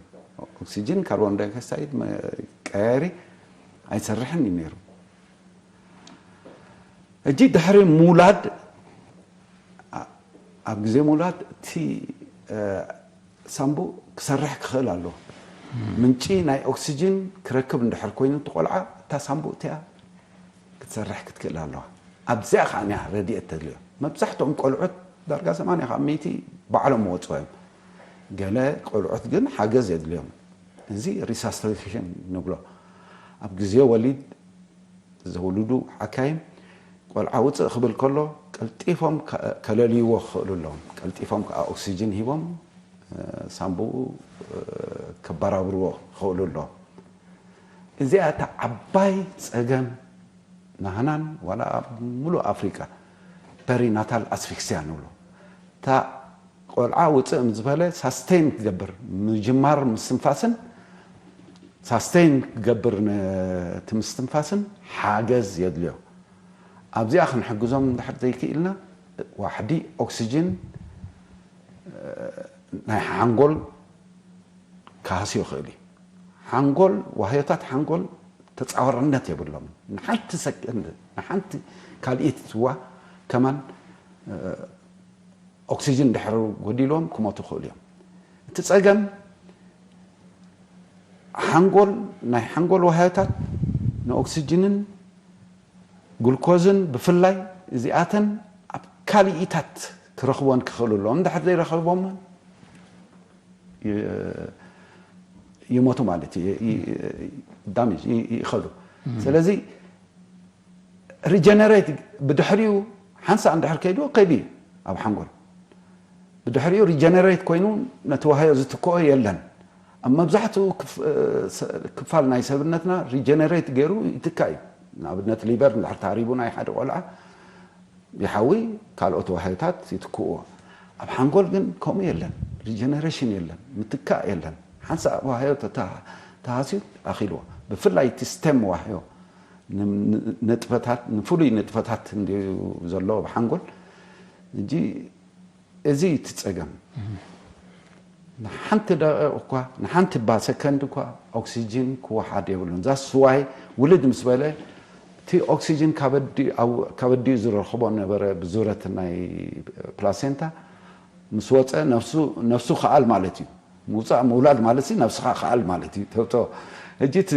ኦክሲጅን ካርቦን ዳይኦክሳይድ መቀያየሪ ኣይሰርሕን እዩ ነይሩ እጂ ድሕሪ ምውላድ ኣብ ግዜ ምውላድ እቲ ሳምቡ ክሰርሕ ክኽእል ኣለዎ ምንጪ ናይ ኦክሲጅን ክረክብ እንድሕር ኮይኑ እቲ ቆልዓ እታ ሳምቡ እቲኣ ክትሰርሕ ክትክእል ኣለዋ ኣብዚኣ ከዓ ኒያ ረድኤት ተድልዮ መብዛሕትኦም ቆልዑት ዳርጋ 80 ካብ ሚእቲ ባዕሎም መወፅኦ እዮም ገለ ቆልዑት ግን ሓገዝ የድልዮም እዚ resuscitation ንብሎ ኣብ ግዜ ወሊድ ዘውልዱ ሓካይም ቆልዓ ውፅእ ክብል ከሎ ቀልጢፎም ከለልይዎ ክኽእሉ ኣለዎም ቀልጢፎም ከዓ ኦክሲጅን ሂቦም ሳምቡኡ ከባራብርዎ ክኽእሉ ኣለዎም እዚኣ እታ ዓባይ ፀገም ናህናን ዋላ ኣብ ሙሉእ ኣፍሪቃ ፐሪናታል ኣስፊክስያ ንብሎ እታ ቆልዓ ውፅእ ምስ ዝበለ ሳስቴን ክገብር ምጅማር ምስትንፋስን ሳስቴን ክገብር ነቲ ምስትንፋስን ሓገዝ የድልዮ ኣብዚኣ ክንሕግዞም እንድሕር ዘይክኢልና ዋሕዲ ኦክሲጅን ናይ ሓንጎል ክሃስዮ ይኽእል እዩ። ሓንጎል፣ ዋህዮታት ሓንጎል ተጻዋርነት የብሎም። ንሓንቲ ሰከንድ፣ ንሓንቲ ካልኢት ዋ ከማን ኦክሲጅን ድሕሪ ጎዲሎም ክሞቱ ይኽእሉ እዮም። እቲ ጸገም ሓንጎል፣ ናይ ሓንጎል ዋህዮታት ንኦክሲጅንን ግሉኮዝን ብፍላይ እዚኣተን ኣብ ካልኢታት ክረኽቦን ክኽእሉ ኣለዎም። እንድሕር ዘይረኸቦም ይሞቱ ማለት እዩ። ዳሜጅ ይኸዱ። ስለዚ ሪጀነሬት ብድሕሪኡ ሓንሳእ እንድሕር ከይዱ ከይዱ እዩ ኣብ ሓንጎል። ብድሕሪኡ ሪጀነሬት ኮይኑ ነቲ ዋህዮ ዝትክኦ የለን። ኣብ መብዛሕትኡ ክፋል ናይ ሰብነትና ሪጀነሬት ገይሩ ይትካ እዩ። ንኣብነት ሊቨር እንድሕር ተሃሪቡ ናይ ሓደ ቆልዓ ይሓዊ፣ ካልኦት ዋህዮታት ይትክእዎ። ኣብ ሓንጎል ግን ከምኡ የለን። ሪጀነሬሽን የለን፣ ምትካእ የለን። ሓንሳእ ዋህዮ ተሃስዩ ኣኺልዎ። ብፍላይ እቲ ስቴም ዋህዮ ንጥፈታት፣ ንፍሉይ ንጥፈታት እንድዩ ዘሎ ኣብ ሓንጎል። እጂ እዚ እቲ ጸገም። ንሓንቲ ደቂቕ እኳ፣ ንሓንቲ ባ ሰከንድ እኳ ኦክሲጅን ክወሓድ የብሉን። ዛስ ዋይ ውልድ ምስ በለ እቲ ኦክሲጅን ካብ ኣዲኡ ዝረኽቦ ነበረ ብዙረት ናይ ፕላሴንታ ምስ ወፀ ነፍሱ ክኣል ማለት እዩ። ምውፃእ ምውላድ ማለት ነብስኻ ክኣል ማለት እዩ። ተብቶ እጂ እቲ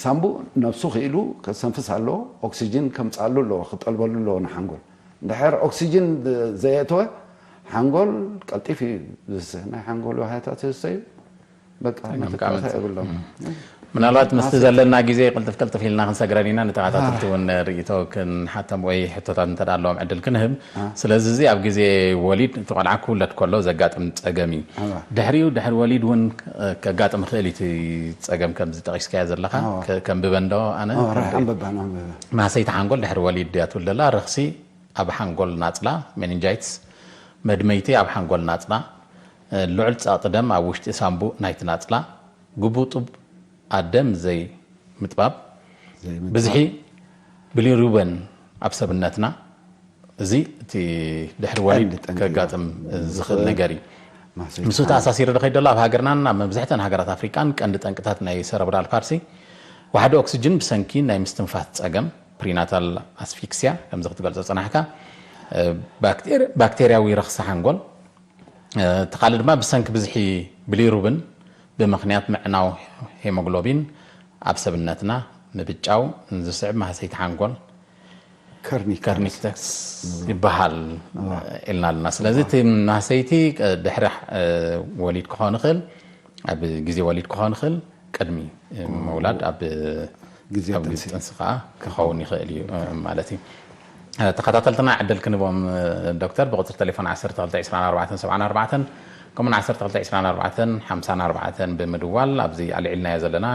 ሳምቡእ ነብሱ ክኢሉ ከሰንፍስ ኣለዎ። ኦክሲጅን ከምፃሉ ኣለዎ፣ ክጠልበሉ ኣለዎ ንሓንጎል። እንድሕር ኦክሲጅን ዘየእተወ ሓንጎል ቀልጢፍ እዩ ዝስህ። ናይ ሓንጎል ዋህያታት ዝስተዩ በቃ መተካእታ የብሎም። ምናልባት ምስቲ ዘለና ግዜ ቅልጥፍ ቅልጥፍ ኢልና ክንሰግረን ኢና። ንተኸታተልቲ እውን ርእይቶ ክንሓቶም ወይ ሕቶታት እንተ ኣለዎም ዕድል ክንህብ። ስለዚ እዚ ኣብ ግዜ ወሊድ እቲ ቆልዓ ክውለድ ከሎ ዘጋጥም ጸገም እዩ። ድሕሪኡ ድሕሪ ወሊድ እውን ከጋጥም ይኽእል እዩ። እቲ ጸገም ከምዚ ጠቒስካዮ ዘለኻ ከንብበ እንዶ ኣነ ማህሰይቲ ሓንጎል ድሕሪ ወሊድ እያ ትውልደላ። ረኽሲ ኣብ ሓንጎል ናጽላ፣ ሜኒንጃይትስ፣ መድመይቲ ኣብ ሓንጎል ናጽላ፣ ልዑል ጸቕጢ ደም ኣብ ውሽጢ ሳንቡእ ናይቲ ናጽላ፣ ግቡእ ጡብ ኣደም ዘይ ምጥባብ፣ ብዝሒ ቢሊሩበን ኣብ ሰብነትና፣ እዚ እቲ ድሕሪ ወሊድ ከጋጥም ዝኽእል ነገር እዩ። ምስኡ ተኣሳሲሩ ዝኸይድ ዘሎ ኣብ ሃገርናን ኣብ መብዝሕተን ሃገራት ኣፍሪቃን ቀንዲ ጠንቅታት ናይ ሰረብራል ፓልሲ ዋሕዲ ኦክስጅን ብሰንኪ ናይ ምስትንፋስ ጸገም ፕሪናታል ኣስፊክስያ ከምዚ ክትገልጾ ጸናሕካ፣ ባክቴርያዊ ረኽሲ ሓንጎል፣ እቲ ካልእ ድማ ብሰንኪ ብዝሒ ብሊሩብን ብምኽንያት ምዕናው ሄሞግሎቢን ኣብ ሰብነትና ምብጫው ዝስዕብ ማህሰይቲ ሓንጎል ከርኒክ ከርኒክተክስ ይበሃል ኢልና ኣለና። ስለዚ እቲ ማህሰይቲ ድሕሪ ወሊድ ክኾን ይኽእል፣ ኣብ ግዜ ወሊድ ክኾን ይኽእል፣ ቅድሚ ምውላድ ኣብ ግዜ ጥንሲ ከዓ ክኸውን ይኽእል እዩ ማለት እዩ። ተኸታተልትና ዕድል ክንቦም ዶክተር ብቁፅሪ ቴሌፎን ዓሰርተ ክልተ ዕስራን ኣርባዕተን ሰብዓን ኣርባዕተን ከምኡን ዓሰርተ ክልተ ዕስራን ኣርባዕተን ሓምሳን ኣርባዕተን ብምድዋል ኣብዚ ኣልዒልናዮ ዘለና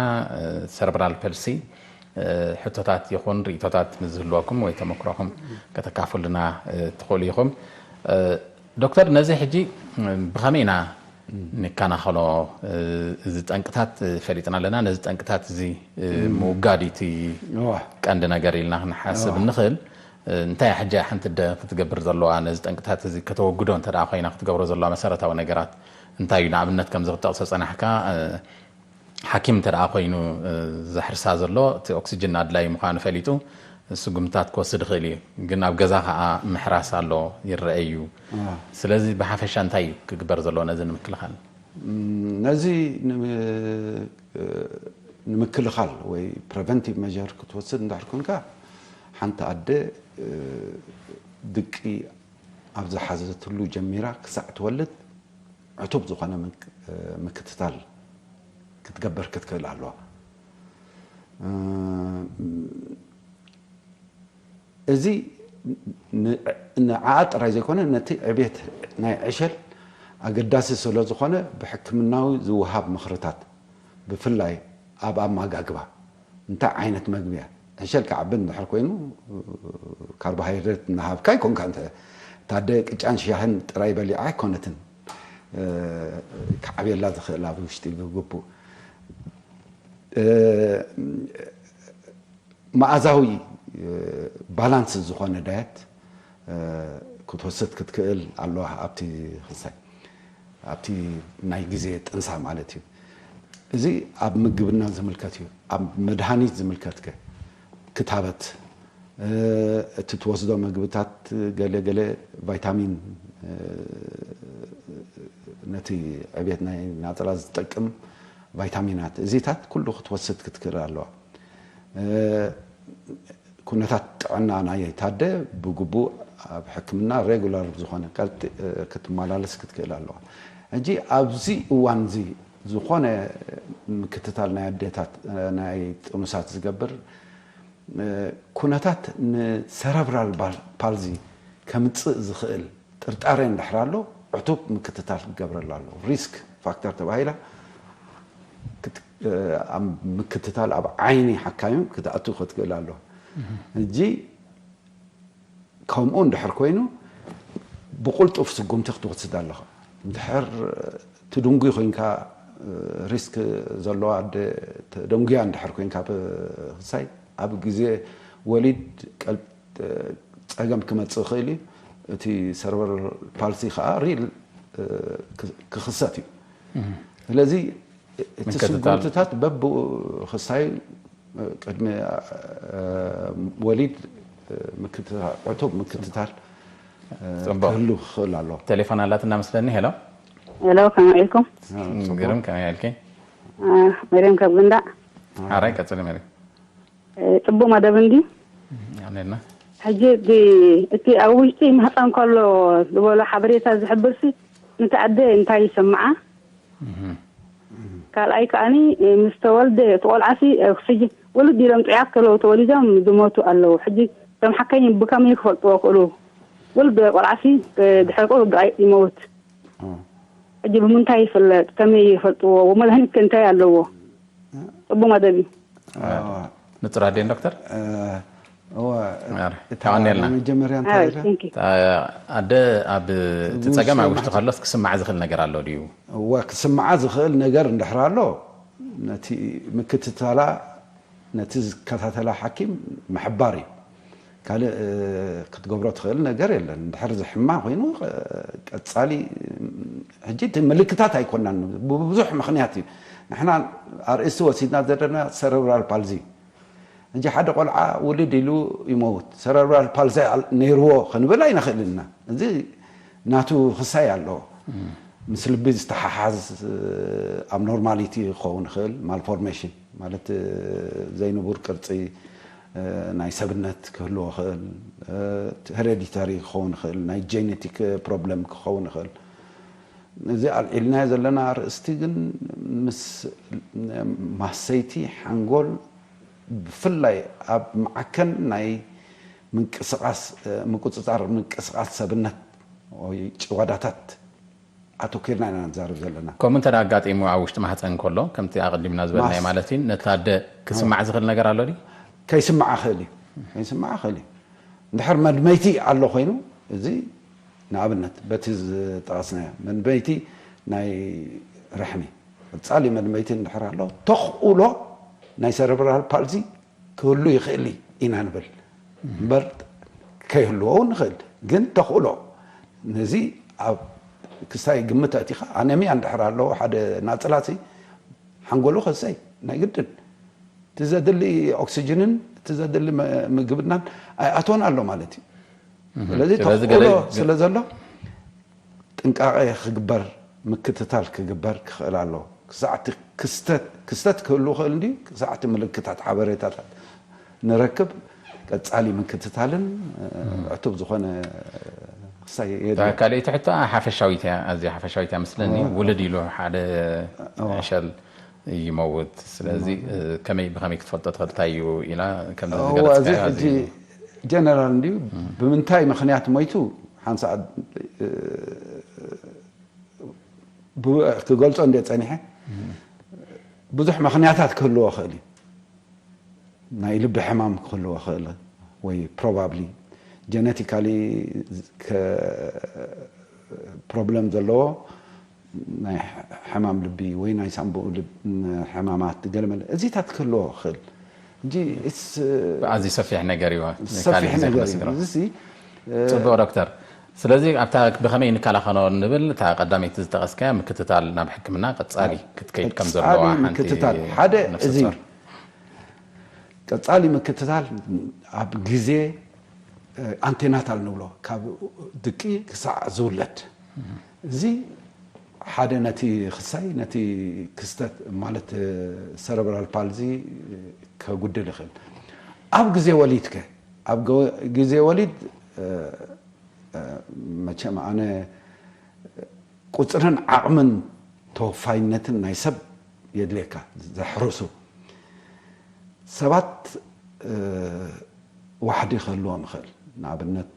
ሰረብራል ፐልሲ ሕቶታት ይኹን ርእቶታት ምስ ዝህልወኩም ወይ ተመክሮኹም ከተካፍሉና ትኽእሉ ኢኹም። ዶክተር ነዚ ሕጂ ብኸመይ ኢና ንከናኸሎ? እዚ ጠንቅታት ፈሊጥና ኣለና። ነዚ ጠንቅታት እዚ ምውጋድ እቲ ቀንዲ ነገር ኢልና ክንሓስብ እንኽእል። እንታይ ሕጂ ሓንቲ ኣደ ክትገብር ዘለዋ ነዚ ጠንቅታት እዚ ከተወግዶ እንተ ኮይና ክትገብሮ ዘለዋ መሰረታዊ ነገራት እንታይ እዩ? ንኣብነት ከምዚ ክትጠቕሶ ጸናሕካ ሓኪም እንተ ደኣ ኮይኑ ዘሕርሳ ዘሎ እቲ ኦክስጅን ኣድላይ ምዃኑ ፈሊጡ ስጉምትታት ክወስድ ይኽእል እዩ። ግን ኣብ ገዛ ከኣ ምሕራስ ኣሎ ይረአ እዩ። ስለዚ ብሓፈሻ እንታይ እዩ ክግበር ዘለዎ ነዚ ንምክልኻል? ነዚ ንምክልኻል ወይ ፕሪቨንቲቭ ሜር ክትወስድ እንድሕር ኮንካ ሓንቲ ኣደ ድቂ ኣብ ዝሓዘትሉ ጀሚራ ክሳዕ ትወልድ ዕቱብ ዝኾነ ምክትታል ክትገብር ክትክእል ኣለዋ። እዚ ንዓኣ ጥራይ ዘይኮነ ነቲ ዕቤት ናይ ዕሸል ኣገዳሲ ስለ ዝኾነ ብሕክምናዊ ዝወሃብ ምኽርታት ብፍላይ ኣብ ኣመጋግባ እንታይ ዓይነት መግቢ እያ? ዕሸል ክዓቢ እንድሕር ኮይኑ ካርቦሃይድሬት እናሃብካ ኣይኮንካ እንተ ታደ ቅጫን ሽያህን ጥራይ በሊዓ ኣይኮነትን ክዓብየላ ዝኽእል ኣብ ውሽጢ ብግቡእ መኣዛዊ ባላንስ ዝኾነ ዳየት ክትወስድ ክትክእል ኣለዋ ኣብቲ ክሳይ ኣብቲ ናይ ግዜ ጥንሳ ማለት እዩ። እዚ ኣብ ምግብና ዝምልከት እዩ። ኣብ መድሃኒት ዝምልከት ከ ክታበት እቲ ትወስዶ ምግብታት ገለ ገለ ቫይታሚን ነቲ ዕብየት ናይ ናፅላ ዝጠቅም ቫይታሚናት እዚታት ኩሉ ክትወስድ ክትክእል ኣለዋ። ኩነታት ጥዕና ናይ ታደ ብግቡእ ኣብ ሕክምና ሬጉላር ዝኾነ ክትመላለስ ክትክእል ኣለዋ። ሕጂ ኣብዚ እዋን እዚ ዝኾነ ምክትታል ናይ ኣዴታት ናይ ጥኑሳት ዝገብር ኩነታት ንሰረብራል ፓልዚ ከምፅእ ዝኽእል ጥርጣሬ እንድሕር ኣሎ ዕቱብ ምክትታል ክገብረላ ኣለዎ። ሪስክ ፋክተር ተባሂላ ምክትታል ኣብ ዓይኒ ሓካይም ክትኣቱ ክትክእል ኣለዋ። ሕጂ ከምኡ እንድሕር ኮይኑ ብቁልጡፍ ስጉምቲ ክትወስድ ኣለኻ። እንድሕር ትድንጉ ኮይንካ ሪስክ ዘለዋ ኣደ ተደንጉያ እንድሕር ኮይንካ ብክሳይ ኣብ ግዜ ወሊድ ጸገም ክመጽእ ይኽእል እዩ። እቲ ሰረብራል ፓልሲ ከዓ ሪል ክኽሰት እዩ። ስለዚ እቲ ስጉምትታት በብኡ ክሳይ ቅድሚ ወሊድ ዕቱብ ምክትታል ክህሉ ክኽእል ኣሎ። ቴሌፎን ኣላትና መስለኒ። ሄሎ ሄሎ፣ ከመይ ኢልኩም? ግርም፣ ከመይ ኣልኪ? መርየም ካብ ግንዳዕ። ሓራይ ቀጽሊ መርየም። ጽቡቕ መደብ እንዲ ኣሜና። ሕጂ እቲ ኣብ ውሽጢ ማህፀን ከሎ ዝበሎ ሓበሬታ ዝሕብርሲ ነቲ ኣደ እንታይ ይሰምዓ? ካልኣይ ከኣኒ ምስ ተወልደ እቲ ቆልዓሲ ኦክስጅን ውልድ ኢሎም ጥዑያት ከለዉ ተወሊዶም ዝሞቱ ኣለዉ። ሕጂ እቶም ሓካይም ብከመይ ክፈልጥዎ ክእሉ? ውልድ ቆልዓሲ ድሕሪ ቁሩብ ደቂቕ ይመውት። ሕጂ ብምንታይ ይፍለጥ? ከመይ ይፈልጥዎ? መድሃኒት ከ እንታይ ኣለዎ? ጽቡቕ መደብ እዩ። ንጹር ኣዴን ዶክተር እወ እታ መጀመርያ እንታይ ኢለ ኣደ ኣብ እቲ ጸገም ኣብ ውሽጢ ከሎስ ክስማዕ ዝኽእል ነገር ኣሎ ድዩ? እወ ክስምዓ ዝኽእል ነገር እንድሕር ኣሎ ነቲ ምክትታላ ነቲ ዝከታተላ ሓኪም ምሕባር እዩ። ካልእ ክትገብሮ ትኽእል ነገር የለን። እንድሕር ዝሕማ ኮይኑ ቀጻሊ ሕጂ እቲ ምልክታት ኣይኮናን ብብዙሕ ምኽንያት እዩ። ንሕና ኣርእስቲ ወሲድና ዘለና ሰረብራል ፓልዚ ሕጂ ሓደ ቆልዓ ውልድ ኢሉ ይመውት ሰረብራል ፓልሲ ነይርዎ ክንብል ኣይንኽእልን ኢና። እዚ ናቱ ክሳይ ኣለዎ። ምስ ልቢ ዝተሓሓዝ ኣብ ኖርማሊቲ ክኸውን ይኽእል ማልፎርሜሽን ማለት ዘይንቡር ቅርፂ ናይ ሰብነት ክህልዎ ይኽእል፣ ሄሬዲተሪ ክኸውን ይኽእል፣ ናይ ጄኔቲክ ፕሮብለም ክኸውን ይኽእል። እዚ ኣልዒልናዮ ዘለና ኣርእስቲ ግን ምስ ማሰይቲ ሓንጎል ብፍላይ ኣብ መዓከን ናይ ምንቅስቃስ ምቁፅፃር ምንቅስቃስ ሰብነት ወይ ጭዋዳታት ኣተኪርና ኢና ንዛረብ ዘለና። ከምኡ እንተ ኣጋጢሙ ኣብ ውሽጢ ማህፀን ከሎ ከምቲ ኣቐዲምና ዝበልናዮ ማለት እዩ ነታ ኣደ ክስማዕ ዝኽእል ነገር ኣሎ ድዩ? ከይስማዓ ክእል እዩ። ከይስማዓ ክእል እዩ። እንድሕር መድመይቲ ኣሎ ኮይኑ እዚ ንኣብነት በቲ ዝጠቐስናዮ መድመይቲ ናይ ርሕሚ ቀጻሊ መድመይቲ እንድሕር ኣሎ ተኽእሎ ናይ ሰረብራል ፓልሲ ክህሉ ይኽእል ኢና ንብል እምበር ከይህልዎ እውን ንኽእል ግን ተኽእሎ ነዚ ኣብ ክሳይ ግምት ኣእቲኻ ኣነሚያ እንድሕር ኣለዎ ሓደ ናጽላሲ ሓንጎሉ ከሰይ ናይ ግድን እቲ ዘድሊ ኦክሲጅንን እቲ ዘድሊ ምግብናን ኣይኣቶን ኣሎ ማለት እዩ። ስለዚ ተኽእሎ ስለ ዘሎ ጥንቃቐ ክግበር ምክትታል ክግበር ክኽእል ኣለዎ። ክሳዕ እቲ ክስተት ክስተት ክህሉ ክእል እንዲ ክሳዕ እቲ ምልክታት ሓበሬታታት ንረክብ ቀጻሊ ምክትታልን ዕቱብ ዝኾነ ክሳይ የድልዮ። ካልኣይቲ ሕቶ ሓፈሻዊት እያ፣ ኣዝያ ሓፈሻዊት እያ መስለኒ። ውልድ ኢሉ ሓደ ዕሸል ይመውት። ስለዚ ከመይ ብኸመይ ክትፈልጦ ትኽእል እንታይ እዩ ኢላ ከምዚ እወ፣ እዚ ዝገለጽካዮ ኣዝዩ ሕጂ ጀነራል እንድዩ ብምንታይ ምኽንያት ሞይቱ ሓንሳእ ክገልጾ እንደ ጸኒሐ ብዙሕ ምኽንያታት ክህልዎ ክእል እዩ። ናይ ልቢ ሕማም ክህልዎ ክእል ወይ ፕሮባብሊ ጀነቲካሊ ፕሮብለም ዘለዎ ናይ ሕማም ልቢ ወይ ናይ ሳንቡኡ ሕማማት ገለመለ እዚታት ክህልዎ ክእል። ኣዝዩ ሰፊሕ ነገር እዩ። ሰፊሕ ነገር እዩ። ጽቡቅ ዶክተር። ስለዚ ኣብታ ብኸመይ ንከላኸሎ ንብል፣ እታ ቀዳመይቲ ዝጠቐስካያ ምክትታል ናብ ሕክምና ቀጻሊ ክትከይድ ከም ዘለዋ ቀጻሊ ሓንቲ ምክትታል። ሓደ ነፍሰ እዚ ጡር። ቀጻሊ ምክትታል ኣብ ግዜ፣ እ፣ ኣንቴናታል ንብሎ፣ ካብ ድቂ ክሳዕ ዝውለድ። እዚ ሓደ ነቲ ክሳይ፣ ነቲ ክስተት ማለት፣ እ፣ ሰረብራል ፓልዚ፣ እ፣ ከጉድል ይኽእል። ኣብ ግዜ ወሊድከ? ኣብ ገ-፣ ግዜ ወሊድ፣ እ፣ እ፣ መቸም ኣነ ቁጽርን ዓቕምን ተወፋይነትን ናይ ሰብ የድልየካ። ዘሕርሱ ሰባት፣ እ፣ ዋሕዲ ክህልዎም ይኽእል። ንኣብነት፣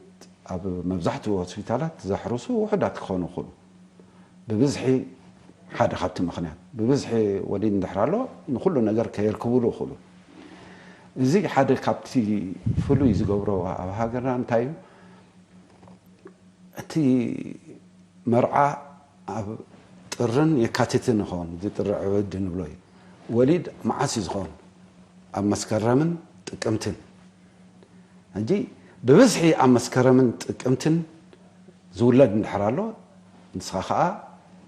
ኣብ መብዛሕትኡ ሆስፒታላት ዘሕርሱ ውሑዳት ክኾኑ ይኽእሉ። ብብዝሒ ሓደ ካብቲ ምኽንያት፣ ብብዝሒ ወሊድ እንድሕር ኣሎ፣ ንኹሉ ነገር ከየርክቡሉ ይኽእሉ። እዚ ሓደ ካብቲ ፍሉይ ዝገብሮ ኣብ ሃገርና እንታይ እዩ? እቲ መርዓ ኣብ ጥርን የካቲትን ይኸውን፣ እዚ ጥሪ ዕብድ ንብሎ እዩ። ወሊድ መዓስ እዩ ዝኸውን? ኣብ መስከረምን ጥቅምትን። ሕጂ ብብዝሒ ኣብ መስከረምን ጥቅምትን ዝውለድ እንድሕር ኣሎ፣ ንስኻ ኸኣ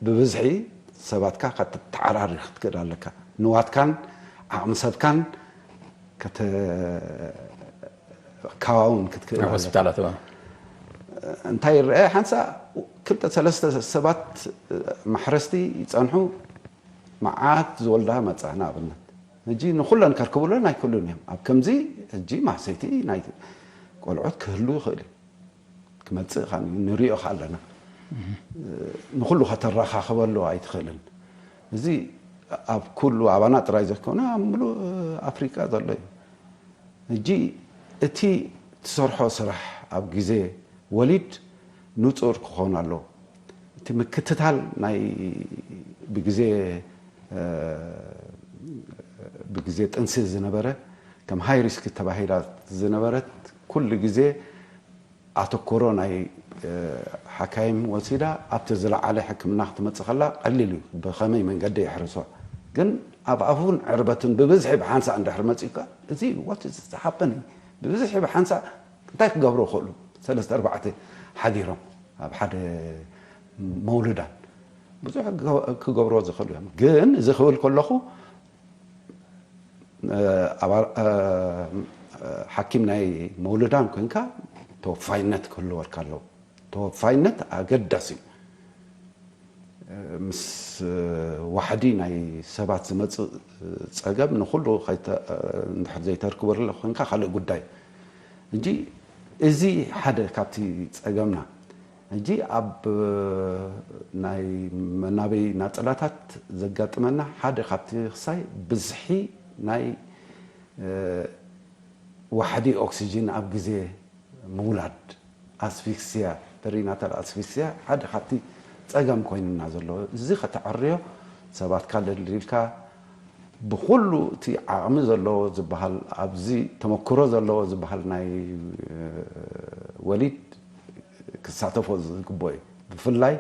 ብብዝሒ ሰባትካ ከተተዓራሪ ክትክእል ኣለካ። ንዋትካን ዓቕሚ ሰብካን ከተ-፣ ካዋውን ክትክእል ኣብ ኣለካ። ሆስፒታላት እዋ። እንታይ ይረአ? ሓንሳ ክልተ ሰለስተ ሰባት ማሕረስቲ ይጸንሑ፣ መዓት ዝወልዳ መጻ። ንኣብነት፣ ሕጂ ንኹለን ከርክቡለን ኣይክእሉን እዮም። ኣብ ከምዚ ሕጂ ማህሰይቲ ናይ ቆልዑት ክህሉ ይኽእል እዩ። ክመጽእ ኻን ንሪኦ ኸ ኣለና። ንኹሉ ከተረኻኽበሉ ኣይትኽእልን። እዚ ኣብ ኩሉ ኣባና ጥራይ ዘይኮነ ኣብ ምሉእ ኣፍሪቃ ዘሎ እዩ። ሕጂ እቲ ትሰርሖ ስራሕ ኣብ ግዜ ወሊድ ንጹር ክኾን ኣለዎ። እቲ ምክትታል ናይ ብግዜ፣ እ፣ ብግዜ ጥንሲ ዝነበረ ከም ሃይ ሪስክ ተባሂላ ዝነበረት ኩሉ ግዜ ኣተኮሮ ናይ፣ እ፣ ሓካይም ወሲዳ ኣብቲ ዝለዓለ ሕክምና ክትመጽእ ከላ ቀሊል እዩ። ብኸመይ መንገዲ የሕርሶ። ግን ኣብ ኣፉን ዕርበትን ብብዝሒ ብሓንሳእ እንድሕር መጺኡካ፣ እዚ what is happening? ብብዝሒ ብሓንሳእ እንታይ ክገብሩ ይኽእሉ? ሰለስተ ኣርባዕተ ሓዲሮም ኣብ ሓደ መውልዳን ብዙሕ ክገ-፣ ክገብሮ ዝኽእሉ እዮም። ግን እዚ ክብል ከለኹ፣ እ፣ ኣባ-፣ እ፣ ሓኪም ናይ መውልዳን ኮንካ ተወፋይነት ክህልወልካ ኣለዎ። ተወፋይነት ኣገዳሲ እዩ። እ፣ ምስ፣ እ፣ ዋሕዲ ናይ ሰባት ዝመጽእ ጸገም ንኹሉ ከይተ-፣ እ፣ እንድሕር ዘይተርክበሉ ኮንካ ካልእ ጉዳይ። እንጂ እዚ ሓደ ካብቲ ጸገምና። ሕጂ ኣብ ናይ መናበይ ናጽላታት ዘጋጥመና ሓደ ካብቲ ክሳይ ብዝሒ ናይ፣ እ፣ ዋሕዲ ኦክሲጅን ኣብ ግዜ ምውላድ፣ ኣስፊክስያ፣ ፐሪናታል ኣስፊክስያ ሓደ ካብቲ ጸገም ኮይኑና ዘሎ። እዚ ከተዐርዮ ሰባትካ ደልዲልካ ብኹሉ እቲ ዓቕሚ ዘለዎ ዝበሃል፣ ኣብዚ ተመክሮ ዘለዎ ዝበሃል ናይ፣ እ፣ ወሊድ ክሳተፎ ዝግብኦ እዩ። ብፍላይ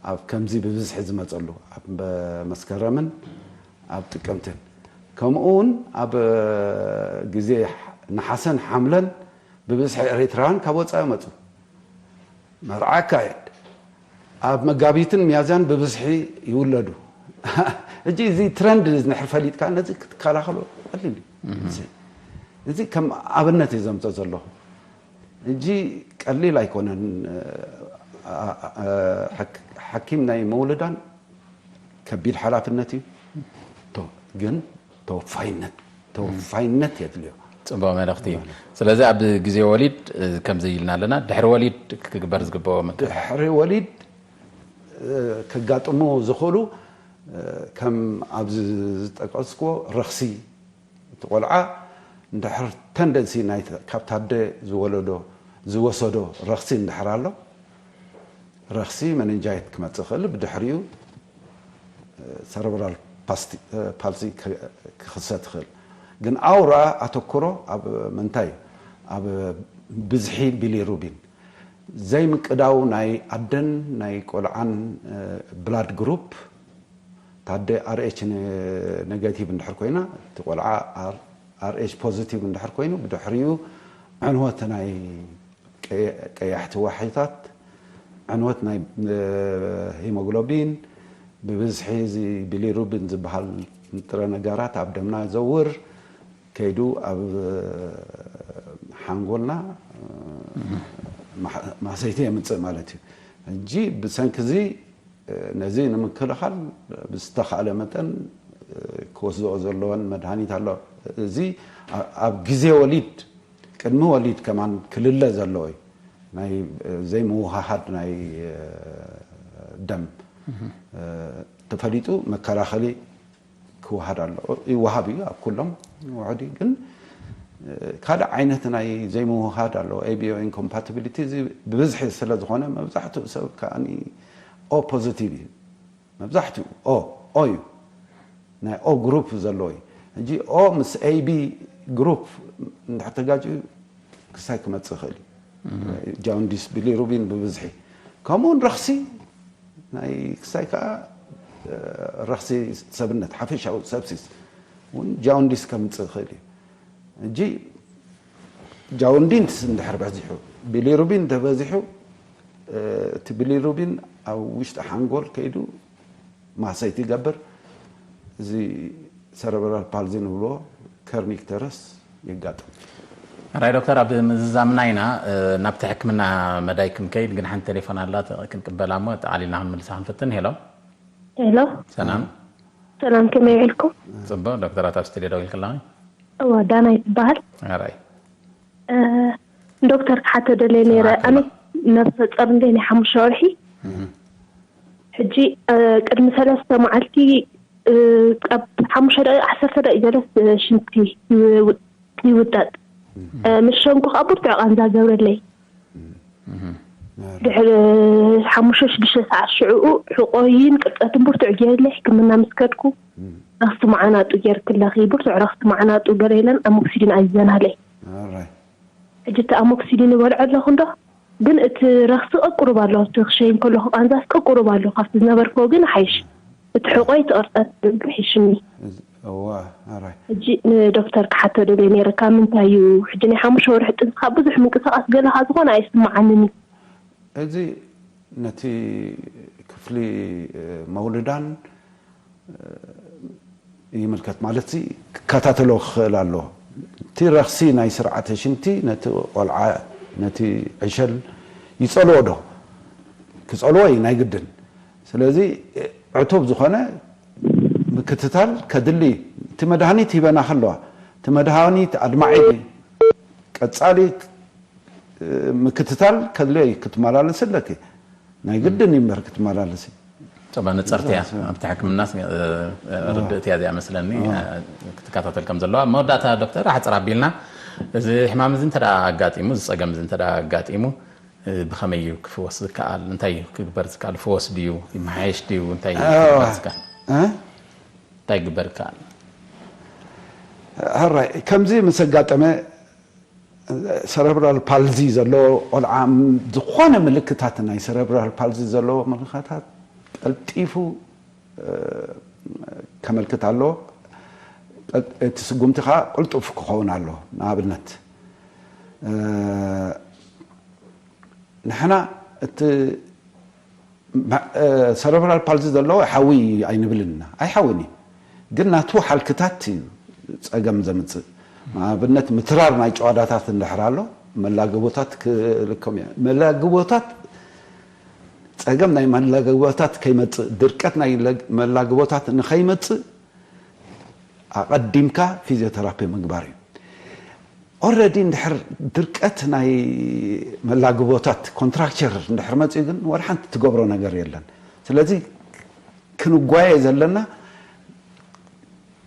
ኣብ ከምዚ ብብዝሒ ዝመጸሉ፣ ኣብ መስከረምን ኣብ ጥቅምትን፣ ከምኡ እውን ኣብ ግዜ ነሓሰን ሓምለን ብብዝሒ ኤሪትራውያን ካብ ወጻኢ ይመጹ። መርዓ ይካየድ። ኣብ መጋቢትን ሚያዝያን ብብዝሒ ይውለዱ። ሕጂ እዚ ትረንድ ንድሕር ፈሊጥካ ነዚ ክትከላኸሎ ቀሊል እዩ። እዚ፣ እዚ ከም ኣብነት እዩ ዘምጽኦ ዘለኹ። ሕጂ ቀሊል ኣይኮነን። አ-፣ አ-፣ አ-፣ ሓክ-፣ ሓኪም ናይ መውለዳን ከቢድ ሓላፍነት እዩ። ቶ-፣ ግን ተወፋይነት፣ ተወፋይነት የድልዮ። ጽቡቕ መልእኽቲ እዩ። ማለት። ስለዚ ኣብ ግዜ ወሊድ፣ እ፣ ከምዚ ኢልና ኣለና፣ ድሕሪ ወሊድ ክግበር ዝግብኦ ምክር። ድሕሪ ወሊድ፣ እ፣ ከጋጥሙ ዝኽእሉ፣ እ፣ ከም ኣብዚ ዝጠቀስክዎ ረኽሲ፣ እቲ ቆልዓ እንድሕር ተንደንሲ ናይ ካብታ ኣደ ዝወለዶ፣ ዝወሰዶ ረኽሲ እንድሕር ኣሎ፣ ረኽሲ መነንጃይት ክመጽእ ይኽእል፣ ብድሕሪኡ ሰረብራል ፓስቲ-፣ ፓልሲ ክ-፣ ክኽሰት ይኽእል። ግን ኣውራ ኣተኩሮ ኣብ ምንታይ እዩ? ኣብ ብዝሒ ቢሊሩቢን። ዘይምቅዳው ናይ ኣደን ናይ ቆልዓን፣ እ፣ ብላድ ግሩፕ፣ ታደ ኣር ኤች ነ-፣ ኔጋቲቭ እንድሕር ኮይና፣ እቲ ቆልዓ ኣር-፣ ኣር ኤች ፖዚቲቭ እንድሕር ኮይኑ፣ ብድሕሪኡ ዕንወት ናይ ቀየ-፣ ቀያሕቲ ዋሒታት ዕንወት ናይ ሂሞግሎቢን፣ ብብዝሒ እዚ ቢሊሩቢን ዝበሃል ንጥረ ነገራት ኣብ ደምና ዘውር ከይዱ ኣብ ሓንጎልና ማህሰይቲ የምፅእ ማለት እዩ። ሕጂ ብሰንኪ እዚ ነዚ ንምክልኻል ብዝተኻእለ መጠን ክወስድኦ ዘለወን መድሃኒት ኣሎ። እዚ ኣብ ግዜ ወሊድ፣ ቅድሚ ወሊድ ከማን ክልለ ዘለዎ እዩ። ናይ ዘይምውሃሃድ ናይ ደም ተፈሊጡ መከላኸሊ ክወሃድ ኣሎ። ይወሃብ እዩ ኣብ ኩሎም ውዕዲ። ግን ካልእ ዓይነት ናይ ዘይምውሃድ ኣሎ። ኤቢኦ ኢንኮምፓቲቢሊቲ እዚ ብብዝሒ ስለ ዝኾነ መብዛሕትኡ ሰብ ከኣ ኦ ፖዚቲቭ እዩ። መብዛሕትኡ ኦ ኦ እዩ። ናይ ኦ ግሩፕ ዘለዎ እዩ። ሕጂ ኦ ምስ ኤቢ ግሩፕ እንድሕር ተጋጭ ክሳይ ክመፅእ ይኽእል እዩ። ጃውንዲስ ቢሊሩቢን ብብዝሒ ከምኡውን ረኽሲ ናይ ክሳይ ከዓ ረኽሲ ሰብነት ሓፈሻዊ ሰብሲስ እውን ጃውንዲስ ከምፅእ ይኽእል እዩ። ሕጂ ጃውንዲንስ እንድሕር በዚሑ ቢሊሩቢን እንተበዚሑ እቲ ቢሊሩቢን ኣብ ውሽጢ ሓንጎል ከይዱ ማሰይቲ ይገብር። እዚ ሰረብራል ፓልዚ ንብሎ ከርኒክ ተረስ የጋጥም። ራይ ዶክተር፣ ኣብ ምዝዛምና ኢና ናብቲ ሕክምና መዳይ ክንከይድ፣ ግን ሓንቲ ቴሌፎን ኣላ ክንቅበላ እሞ ጠቓሊልና ክንምልሳ ክንፍትን። ሄሎ። ሄሎ። ሰላም። ሰላም፣ ከመይ ውዒልኩም? ጽቡቕ። ዶክተራት ኣብ ስቱድዮ ደው ኢልክላ። እዋ፣ ዳናይት ትበሃል። ራይ ዶክተር ክሓቶ ደልየ ነይረ። ኣነ ነብሰ ጾር እንደ ናይ ሓሙሽተ ወርሒ ሕጂ ቅድሚ ሰለስተ መዓልቲ ካብ ሓሙሽተ ደቂቕ ዓሰርተ ደቂቕ ገለስ ሽንቲ ይውጠጥ። ምስ ሸንኩ ከዓ ብርቱዕ ቃንዛ ገብረለይ። ድሕሪ ሓሙሽተ ሽዱሽተ ሰዓት ሽዕኡ ሕቆይን ቅርፀትን ብርቱዕ ገይርለይ ሕክምና ምስ ከድኩ ረኽሲ መዓናጡ ገይርክለኺ ብርቱዕ ረኽሲ መዓናጡ ገለ ኢለን ኣሞክሲሊን ኣዚዘናለይ። ሕጂ እቲ ኣሞክሲሊን እበልዖ ኣለኹ እንዶ ግን እቲ ረኽሲ ቀቁሩብ ኣሎ፣ እቲ ክሸይን ከለኹ ቃንዛስ ቀቁሩብ ኣሎ፣ ካብቲ ዝነበርክዎ ግን ሓይሽ። እቲ ሕቆይ እቲ ቅርፀት ግን ሒሽኒ። እዋ ኣራይ ሕጂ ንዶክተር ክሓቶ ደልየ ነይረ፣ ካብ ምንታይ እዩ? ሕጂ ናይ ሓሙሽተ ወርሒ ጥንስኻ ብዙሕ ምንቅስቓስ ገለኻ ዝኾነ ኣይስምዓንን እዩ። እዚ ነቲ ክፍሊ መውልዳን ይምልከት ማለት ሲ ክከታተሎ ክኽእል ኣለዎ። እቲ ረኽሲ ናይ ስርዓተ ሽንቲ ነቲ ቆልዓ ነቲ ዕሸል ይጸልዎ ዶ? ክጸልዎ እዩ ናይ ግድን። ስለዚ ዕቱብ ዝኾነ ምክትታል ከድሊ እቲ መድሃኒት ሂበና ከለዋ እቲ መድሃኒት ኣድማዒ ቀጻሊ ምክትታል ከድልዮ እዩ። ክትመላለሲ ኣለኪ ናይ ግድን እዩ እምበር ክትመላለሲ። ጸባ ንጸርቲ እያ ኣብቲ ሕክምና ርድእቲ እያ እዚኣ መስለኒ ክትከታተል ከም ዘለዋ። መወዳእታ ዶክተር ኣሕፅር ኣቢልና እዚ ሕማም እዚ እንተ ኣጋጢሙ እዚ ጸገም እዚ እንተ ኣጋጢሙ ብኸመይ እዩ ክፍወስ ዝከኣል? እንታይ እዩ ክግበር ዝከኣል? ፍወስ ድዩ ይመሓየሽ ድዩ እንታይ እዩ ክግበር ዝከኣል? እንታይ ይግበር ይከኣል? ሕራይ ከምዚ ምስ ኣጋጠመ ሰረብራል ፓልዚ ዘለዎ ቆልዓ ዝኾነ ምልክታት ናይ ሰረብራል ፓልዚ ዘለዎ ምልክታት ቀልጢፉ ከመልክት ኣለዎ። እቲ ስጉምቲ ከዓ ቅልጡፍ ክኸውን ኣለዎ። ንኣብነት ንሕና እቲ ሰረብራል ፓልዚ ዘለዎ ሓዊ ኣይንብልን ኢና። ኣይሓውን እዩ። ግን ናቱ ሓልክታት እዩ ጸገም ዘምጽእ። ንኣብነት ምትራር ናይ ጨዋዳታት እንድሕር ኣሎ መላግቦታት ክልከም እያ። መላግቦታት ጸገም ናይ መላግቦታት ከይመጽእ ድርቀት ናይ መላግቦታት ንኸይመጽእ ኣቐዲምካ ፊዚዮተራፒ ምግባር እዩ። ኦረዲ እንድሕር ድርቀት ናይ መላግቦታት ኮንትራክቸር እንድሕር መፅኡ ግን ወላ ሓንቲ ትገብሮ ነገር የለን። ስለዚ ክንጓየ ዘለና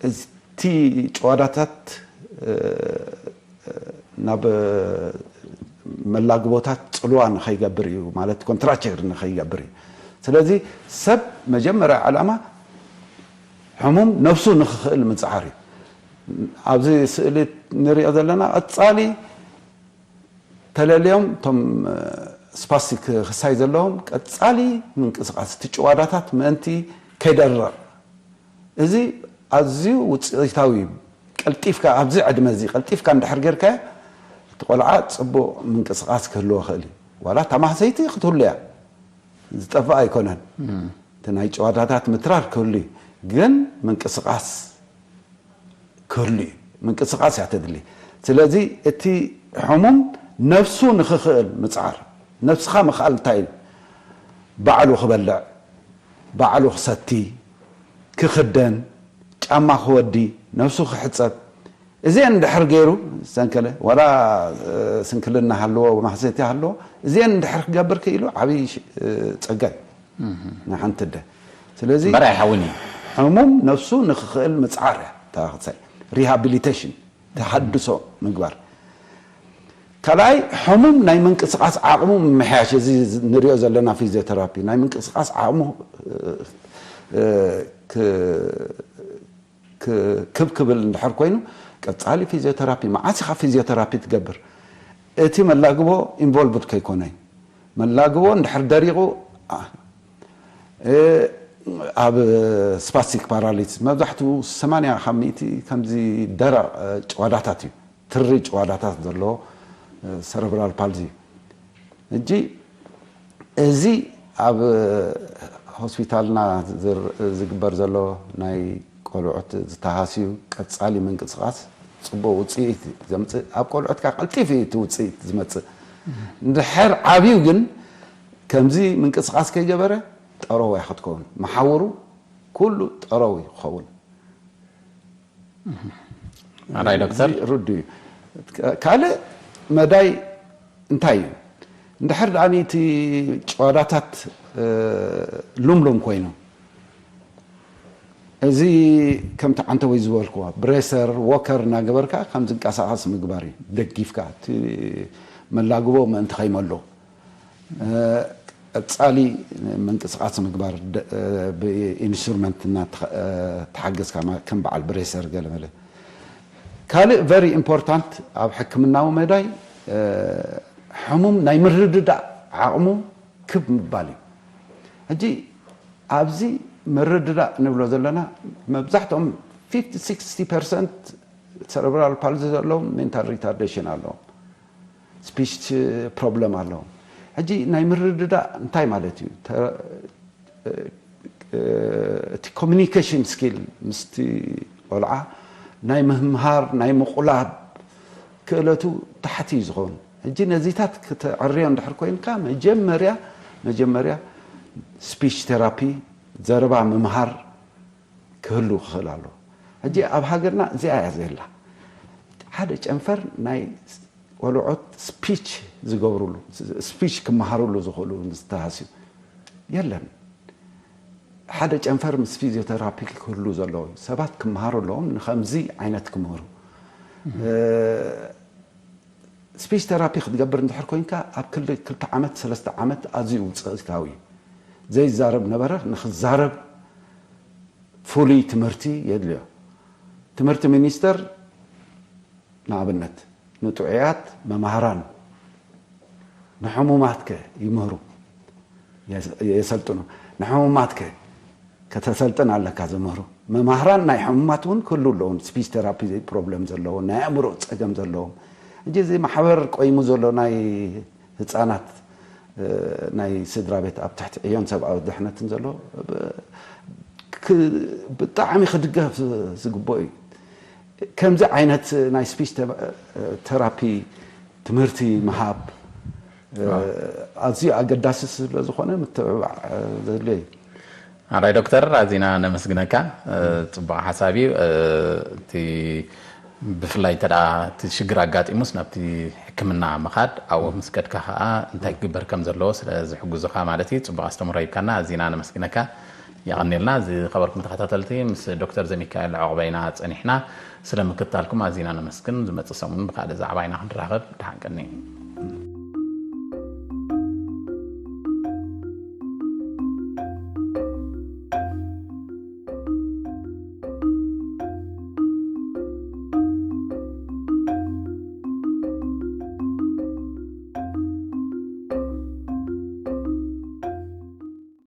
እቲ ጨዋዳታት ናብ መላግቦታት ፅልዋ ንኸይገብር እዩ ማለት ኮንትራክቸር ንኸይገብር እዩ። ስለዚ ሰብ መጀመርያ ዕላማ ሕሙም ነብሱ ንኽኽእል ምፅዓር እዩ። ኣብዚ ስእሊ ንሪኦ ዘለና ቀፃሊ ተለልዮም እቶም ስፓስቲክ ክሳይ ዘለዎም ቀፃሊ ምንቅስቃስ እቲ ጭዋዳታት ምእንቲ ከይደርቕ እዚ ኣዝዩ ውፅኢታዊ እዩ። ቀልጢፍካ ኣብዚ ዕድመ እዚ ቀልጢፍካ እንድሕር ጌርካዮ እቲ ቆልዓ ፅቡቕ ምንቅስቃስ ክህልዎ ይኽእል እዩ። ዋላ እታ ማህሰይቲ ክትህሉ እያ። ዝጠፍእ ኣይኮነን። እቲ ናይ ጨዋዳታት ምትራር ክህሉ እዩ፣ ግን ምንቅስቃስ ክህሉ እዩ። ምንቅስቃስ እያ ተድሊ። ስለዚ እቲ ሕሙም ነፍሱ ንክኽእል ምፅዓር። ነብስኻ ምኽኣል እንታይ እዩ? ባዕሉ ክበልዕ፣ ባዕሉ ክሰቲ፣ ክኽደን፣ ጫማ ክወዲ፣ ነብሱ ክሕፀብ። እዚአን እንድሕር ገይሩ ዝሰንከለ፣ ዋላ ስንክልና ሃለዎ፣ ማህሰይቲ ሃለዎ፣ እዚአን እንድሕር ክገብር ክኢሉ ዓብዪ ፀጋ እዩ ንሓንቲ ኣደ። ስለዚ እምበር ኣይሓውን እዩ። ሕሙም ነብሱ ንክኽእል ምፅዓር እያ። ተባክሳይ ሪሃቢሊቴሽን፣ ተሃድሶ ምግባር። ካልኣይ ሕሙም ናይ ምንቅስቃስ ዓቕሙ ምምሕያሽ፣ እዚ ንሪኦ ዘለና ፊዚዮተራፒ ናይ ምንቅስቃስ ዓቕሙ ክብ ክብል እንድሕር ኮይኑ ቀፃሊ ፊዚዮተራፒ። መዓስ ኢኻ ፊዚዮተራፒ ትገብር? እቲ መላግቦ ኢንቮልቭድ ከይኮነ እዩ። መላግቦ እንድሕር ደሪቑ ኣብ ስፓስቲክ ፓራሊሲስ መብዛሕትኡ ሰማንያ ካብ ሚእቲ ከምዚ ደረቕ ጭዋዳታት እዩ፣ ትሪ ጭዋዳታት ዘለዎ ሰረብራል ፓልዚ እዩ። ሕጂ እዚ ኣብ ሆስፒታልና ዝግበር ዘሎ ናይ ቆልዑት ዝተሃስዩ ቀፃሊ ምንቅስቃስ ፅቡቅ ውፅኢት ዘምፅእ፣ ኣብ ቆልዑት ከዓ ቀልጢፉ እዩ እቲ ውፅኢት ዝመፅእ። እንድሕር ዓብዩ ግን ከምዚ ምንቅስቃስ ከይገበረ ጠረው እያ ክትከውን፣ መሓውሩ ኩሉ ጠረው እዩ ክኸውን። ኣራይ ዶክተር። ርዱ እዩ። ካልእ መዳይ እንታይ እዩ? እንድሕር ደኣ እቲ ጭዋዳታት ሉምሉም ኮይኑ፣ እዚ ከምቲ ዓንተወይ ዝበልክዎ ብሬሰር፣ ዎከር እናገበርካ ከም ዝንቀሳቐስ ምግባር እዩ። ደጊፍካ እቲ መላግቦ ምእንቲ ከይመሎ ቀፃሊ ምንቅስቃስ ምግባር፣ ብኢንስትሩመንት እናተሓገዝካ፣ ከም በዓል ብሬሰር ገለመለ። ካልእ ቨሪ ኢምፖርታንት ኣብ ሕክምናዊ መዳይ ሕሙም ናይ ምርድዳእ ዓቕሙ ክብ ምባል እዩ። ሕጂ ኣብዚ ምርድዳእ ንብሎ ዘለና መብዛሕትኦም ፊፍቲ ሲክስቲ ፐርሰንት ሰረብራል ፓልዚ ዘለዎም ሜንታል ሪታርዴሽን ኣለዎም፣ ስፒች ፕሮብለም ኣለዎም። ሕጂ ናይ ምርድዳእ እንታይ ማለት እዩ? እቲ ኮሚኒኬሽን ስኪል ምስቲ ቆልዓ ናይ ምህምሃር ናይ ምቑላብ ክእለቱ ታሕቲ እዩ ዝኸውን። ሕጂ ነዚታት ክተዕርዮ እንድሕር ኮይንካ መጀመርያ መጀመርያ ስፒች ቴራፒ፣ ዘረባ ምምሃር ክህሉ ክኽእል ኣለዎ። ሕጂ ኣብ ሃገርና እዚኣ እያ ዘላ። ሓደ ጨንፈር ናይ ቆልዑት ስፒች ዝገብሩሉ፣ ስፒች ክመሃሩሉ ዝኽእሉ ዝተሃስዩ የለን። ሓደ ጨንፈር ምስ ፊዚዮተራፒ ክህሉ ዘለዎ ሰባት ክመሃሩ ኣለዎም። ንከምዚ ዓይነት ክምህሩ ስፒች ተራፒ ክትገብር እንድሕር ኮይንካ ኣብ ክልተ ዓመት ሰለስተ ዓመት ኣዝዩ ውፅኢታዊ እዩ። ዘይዛረብ ነበረ ንክዛረብ ፍሉይ ትምህርቲ የድልዮ። ትምህርቲ ሚኒስተር ንኣብነት ንጥዑያት መማህራን ንሕሙማትከ ይምህሩ የሰልጥኑ? ንሕሙማትከ ከተሰልጥን ኣለካ ዝምህሩ መማህራን ናይ ሕሙማት እውን ክህሉ ኣለዎም። ስፒች ተራፒ ፕሮብለም ዘለዎም ናይ ኣእምሮ ፀገም ዘለዎም እንጂ እዚ ማሕበር ቆይሙ ዘሎ ናይ ህፃናት ናይ ስድራ ቤት ኣብ ትሕቲ ዕዮን ሰብኣዊ ድሕነትን ዘሎ ብጣዕሚ ክድገፍ ዝግብኦ እዩ። ከምዚ ዓይነት ናይ ስፒች ተራፒ ትምህርቲ ምሃብ ኣዝዩ ኣገዳሲ ስለዝኾነ ምትብባዕ ዘድልዮ እዩ። ኣራይ ዶክተር ኣዚና ነመስግነካ። ፅቡቅ ሓሳብ እዩ። እቲ ብፍላይ እንተ እቲ ሽግር ኣጋጢሙስ ናብቲ ሕክምና ምኻድ ኣብኡ ምስ ከድካ ከዓ እንታይ ክግበር ከም ዘለዎ ስለ ዝሕግዙካ ማለት እዩ። ፅቡቅ ኣስተምሮ ሂብካና ኣዚና ነመስግነካ። የቐኒልና። ዝኸበርኩም ተኸታተልቲ ምስ ዶክተር ዘሚካኤል ዑቕበ ኢና ፀኒሕና። ስለ ምክትታልኩም ኣዚና ነመስግን። ዝመፅእ ሰሙን ብካልእ ዛዕባ ኢና ክንራኸብ። ደሓን ቀኒ።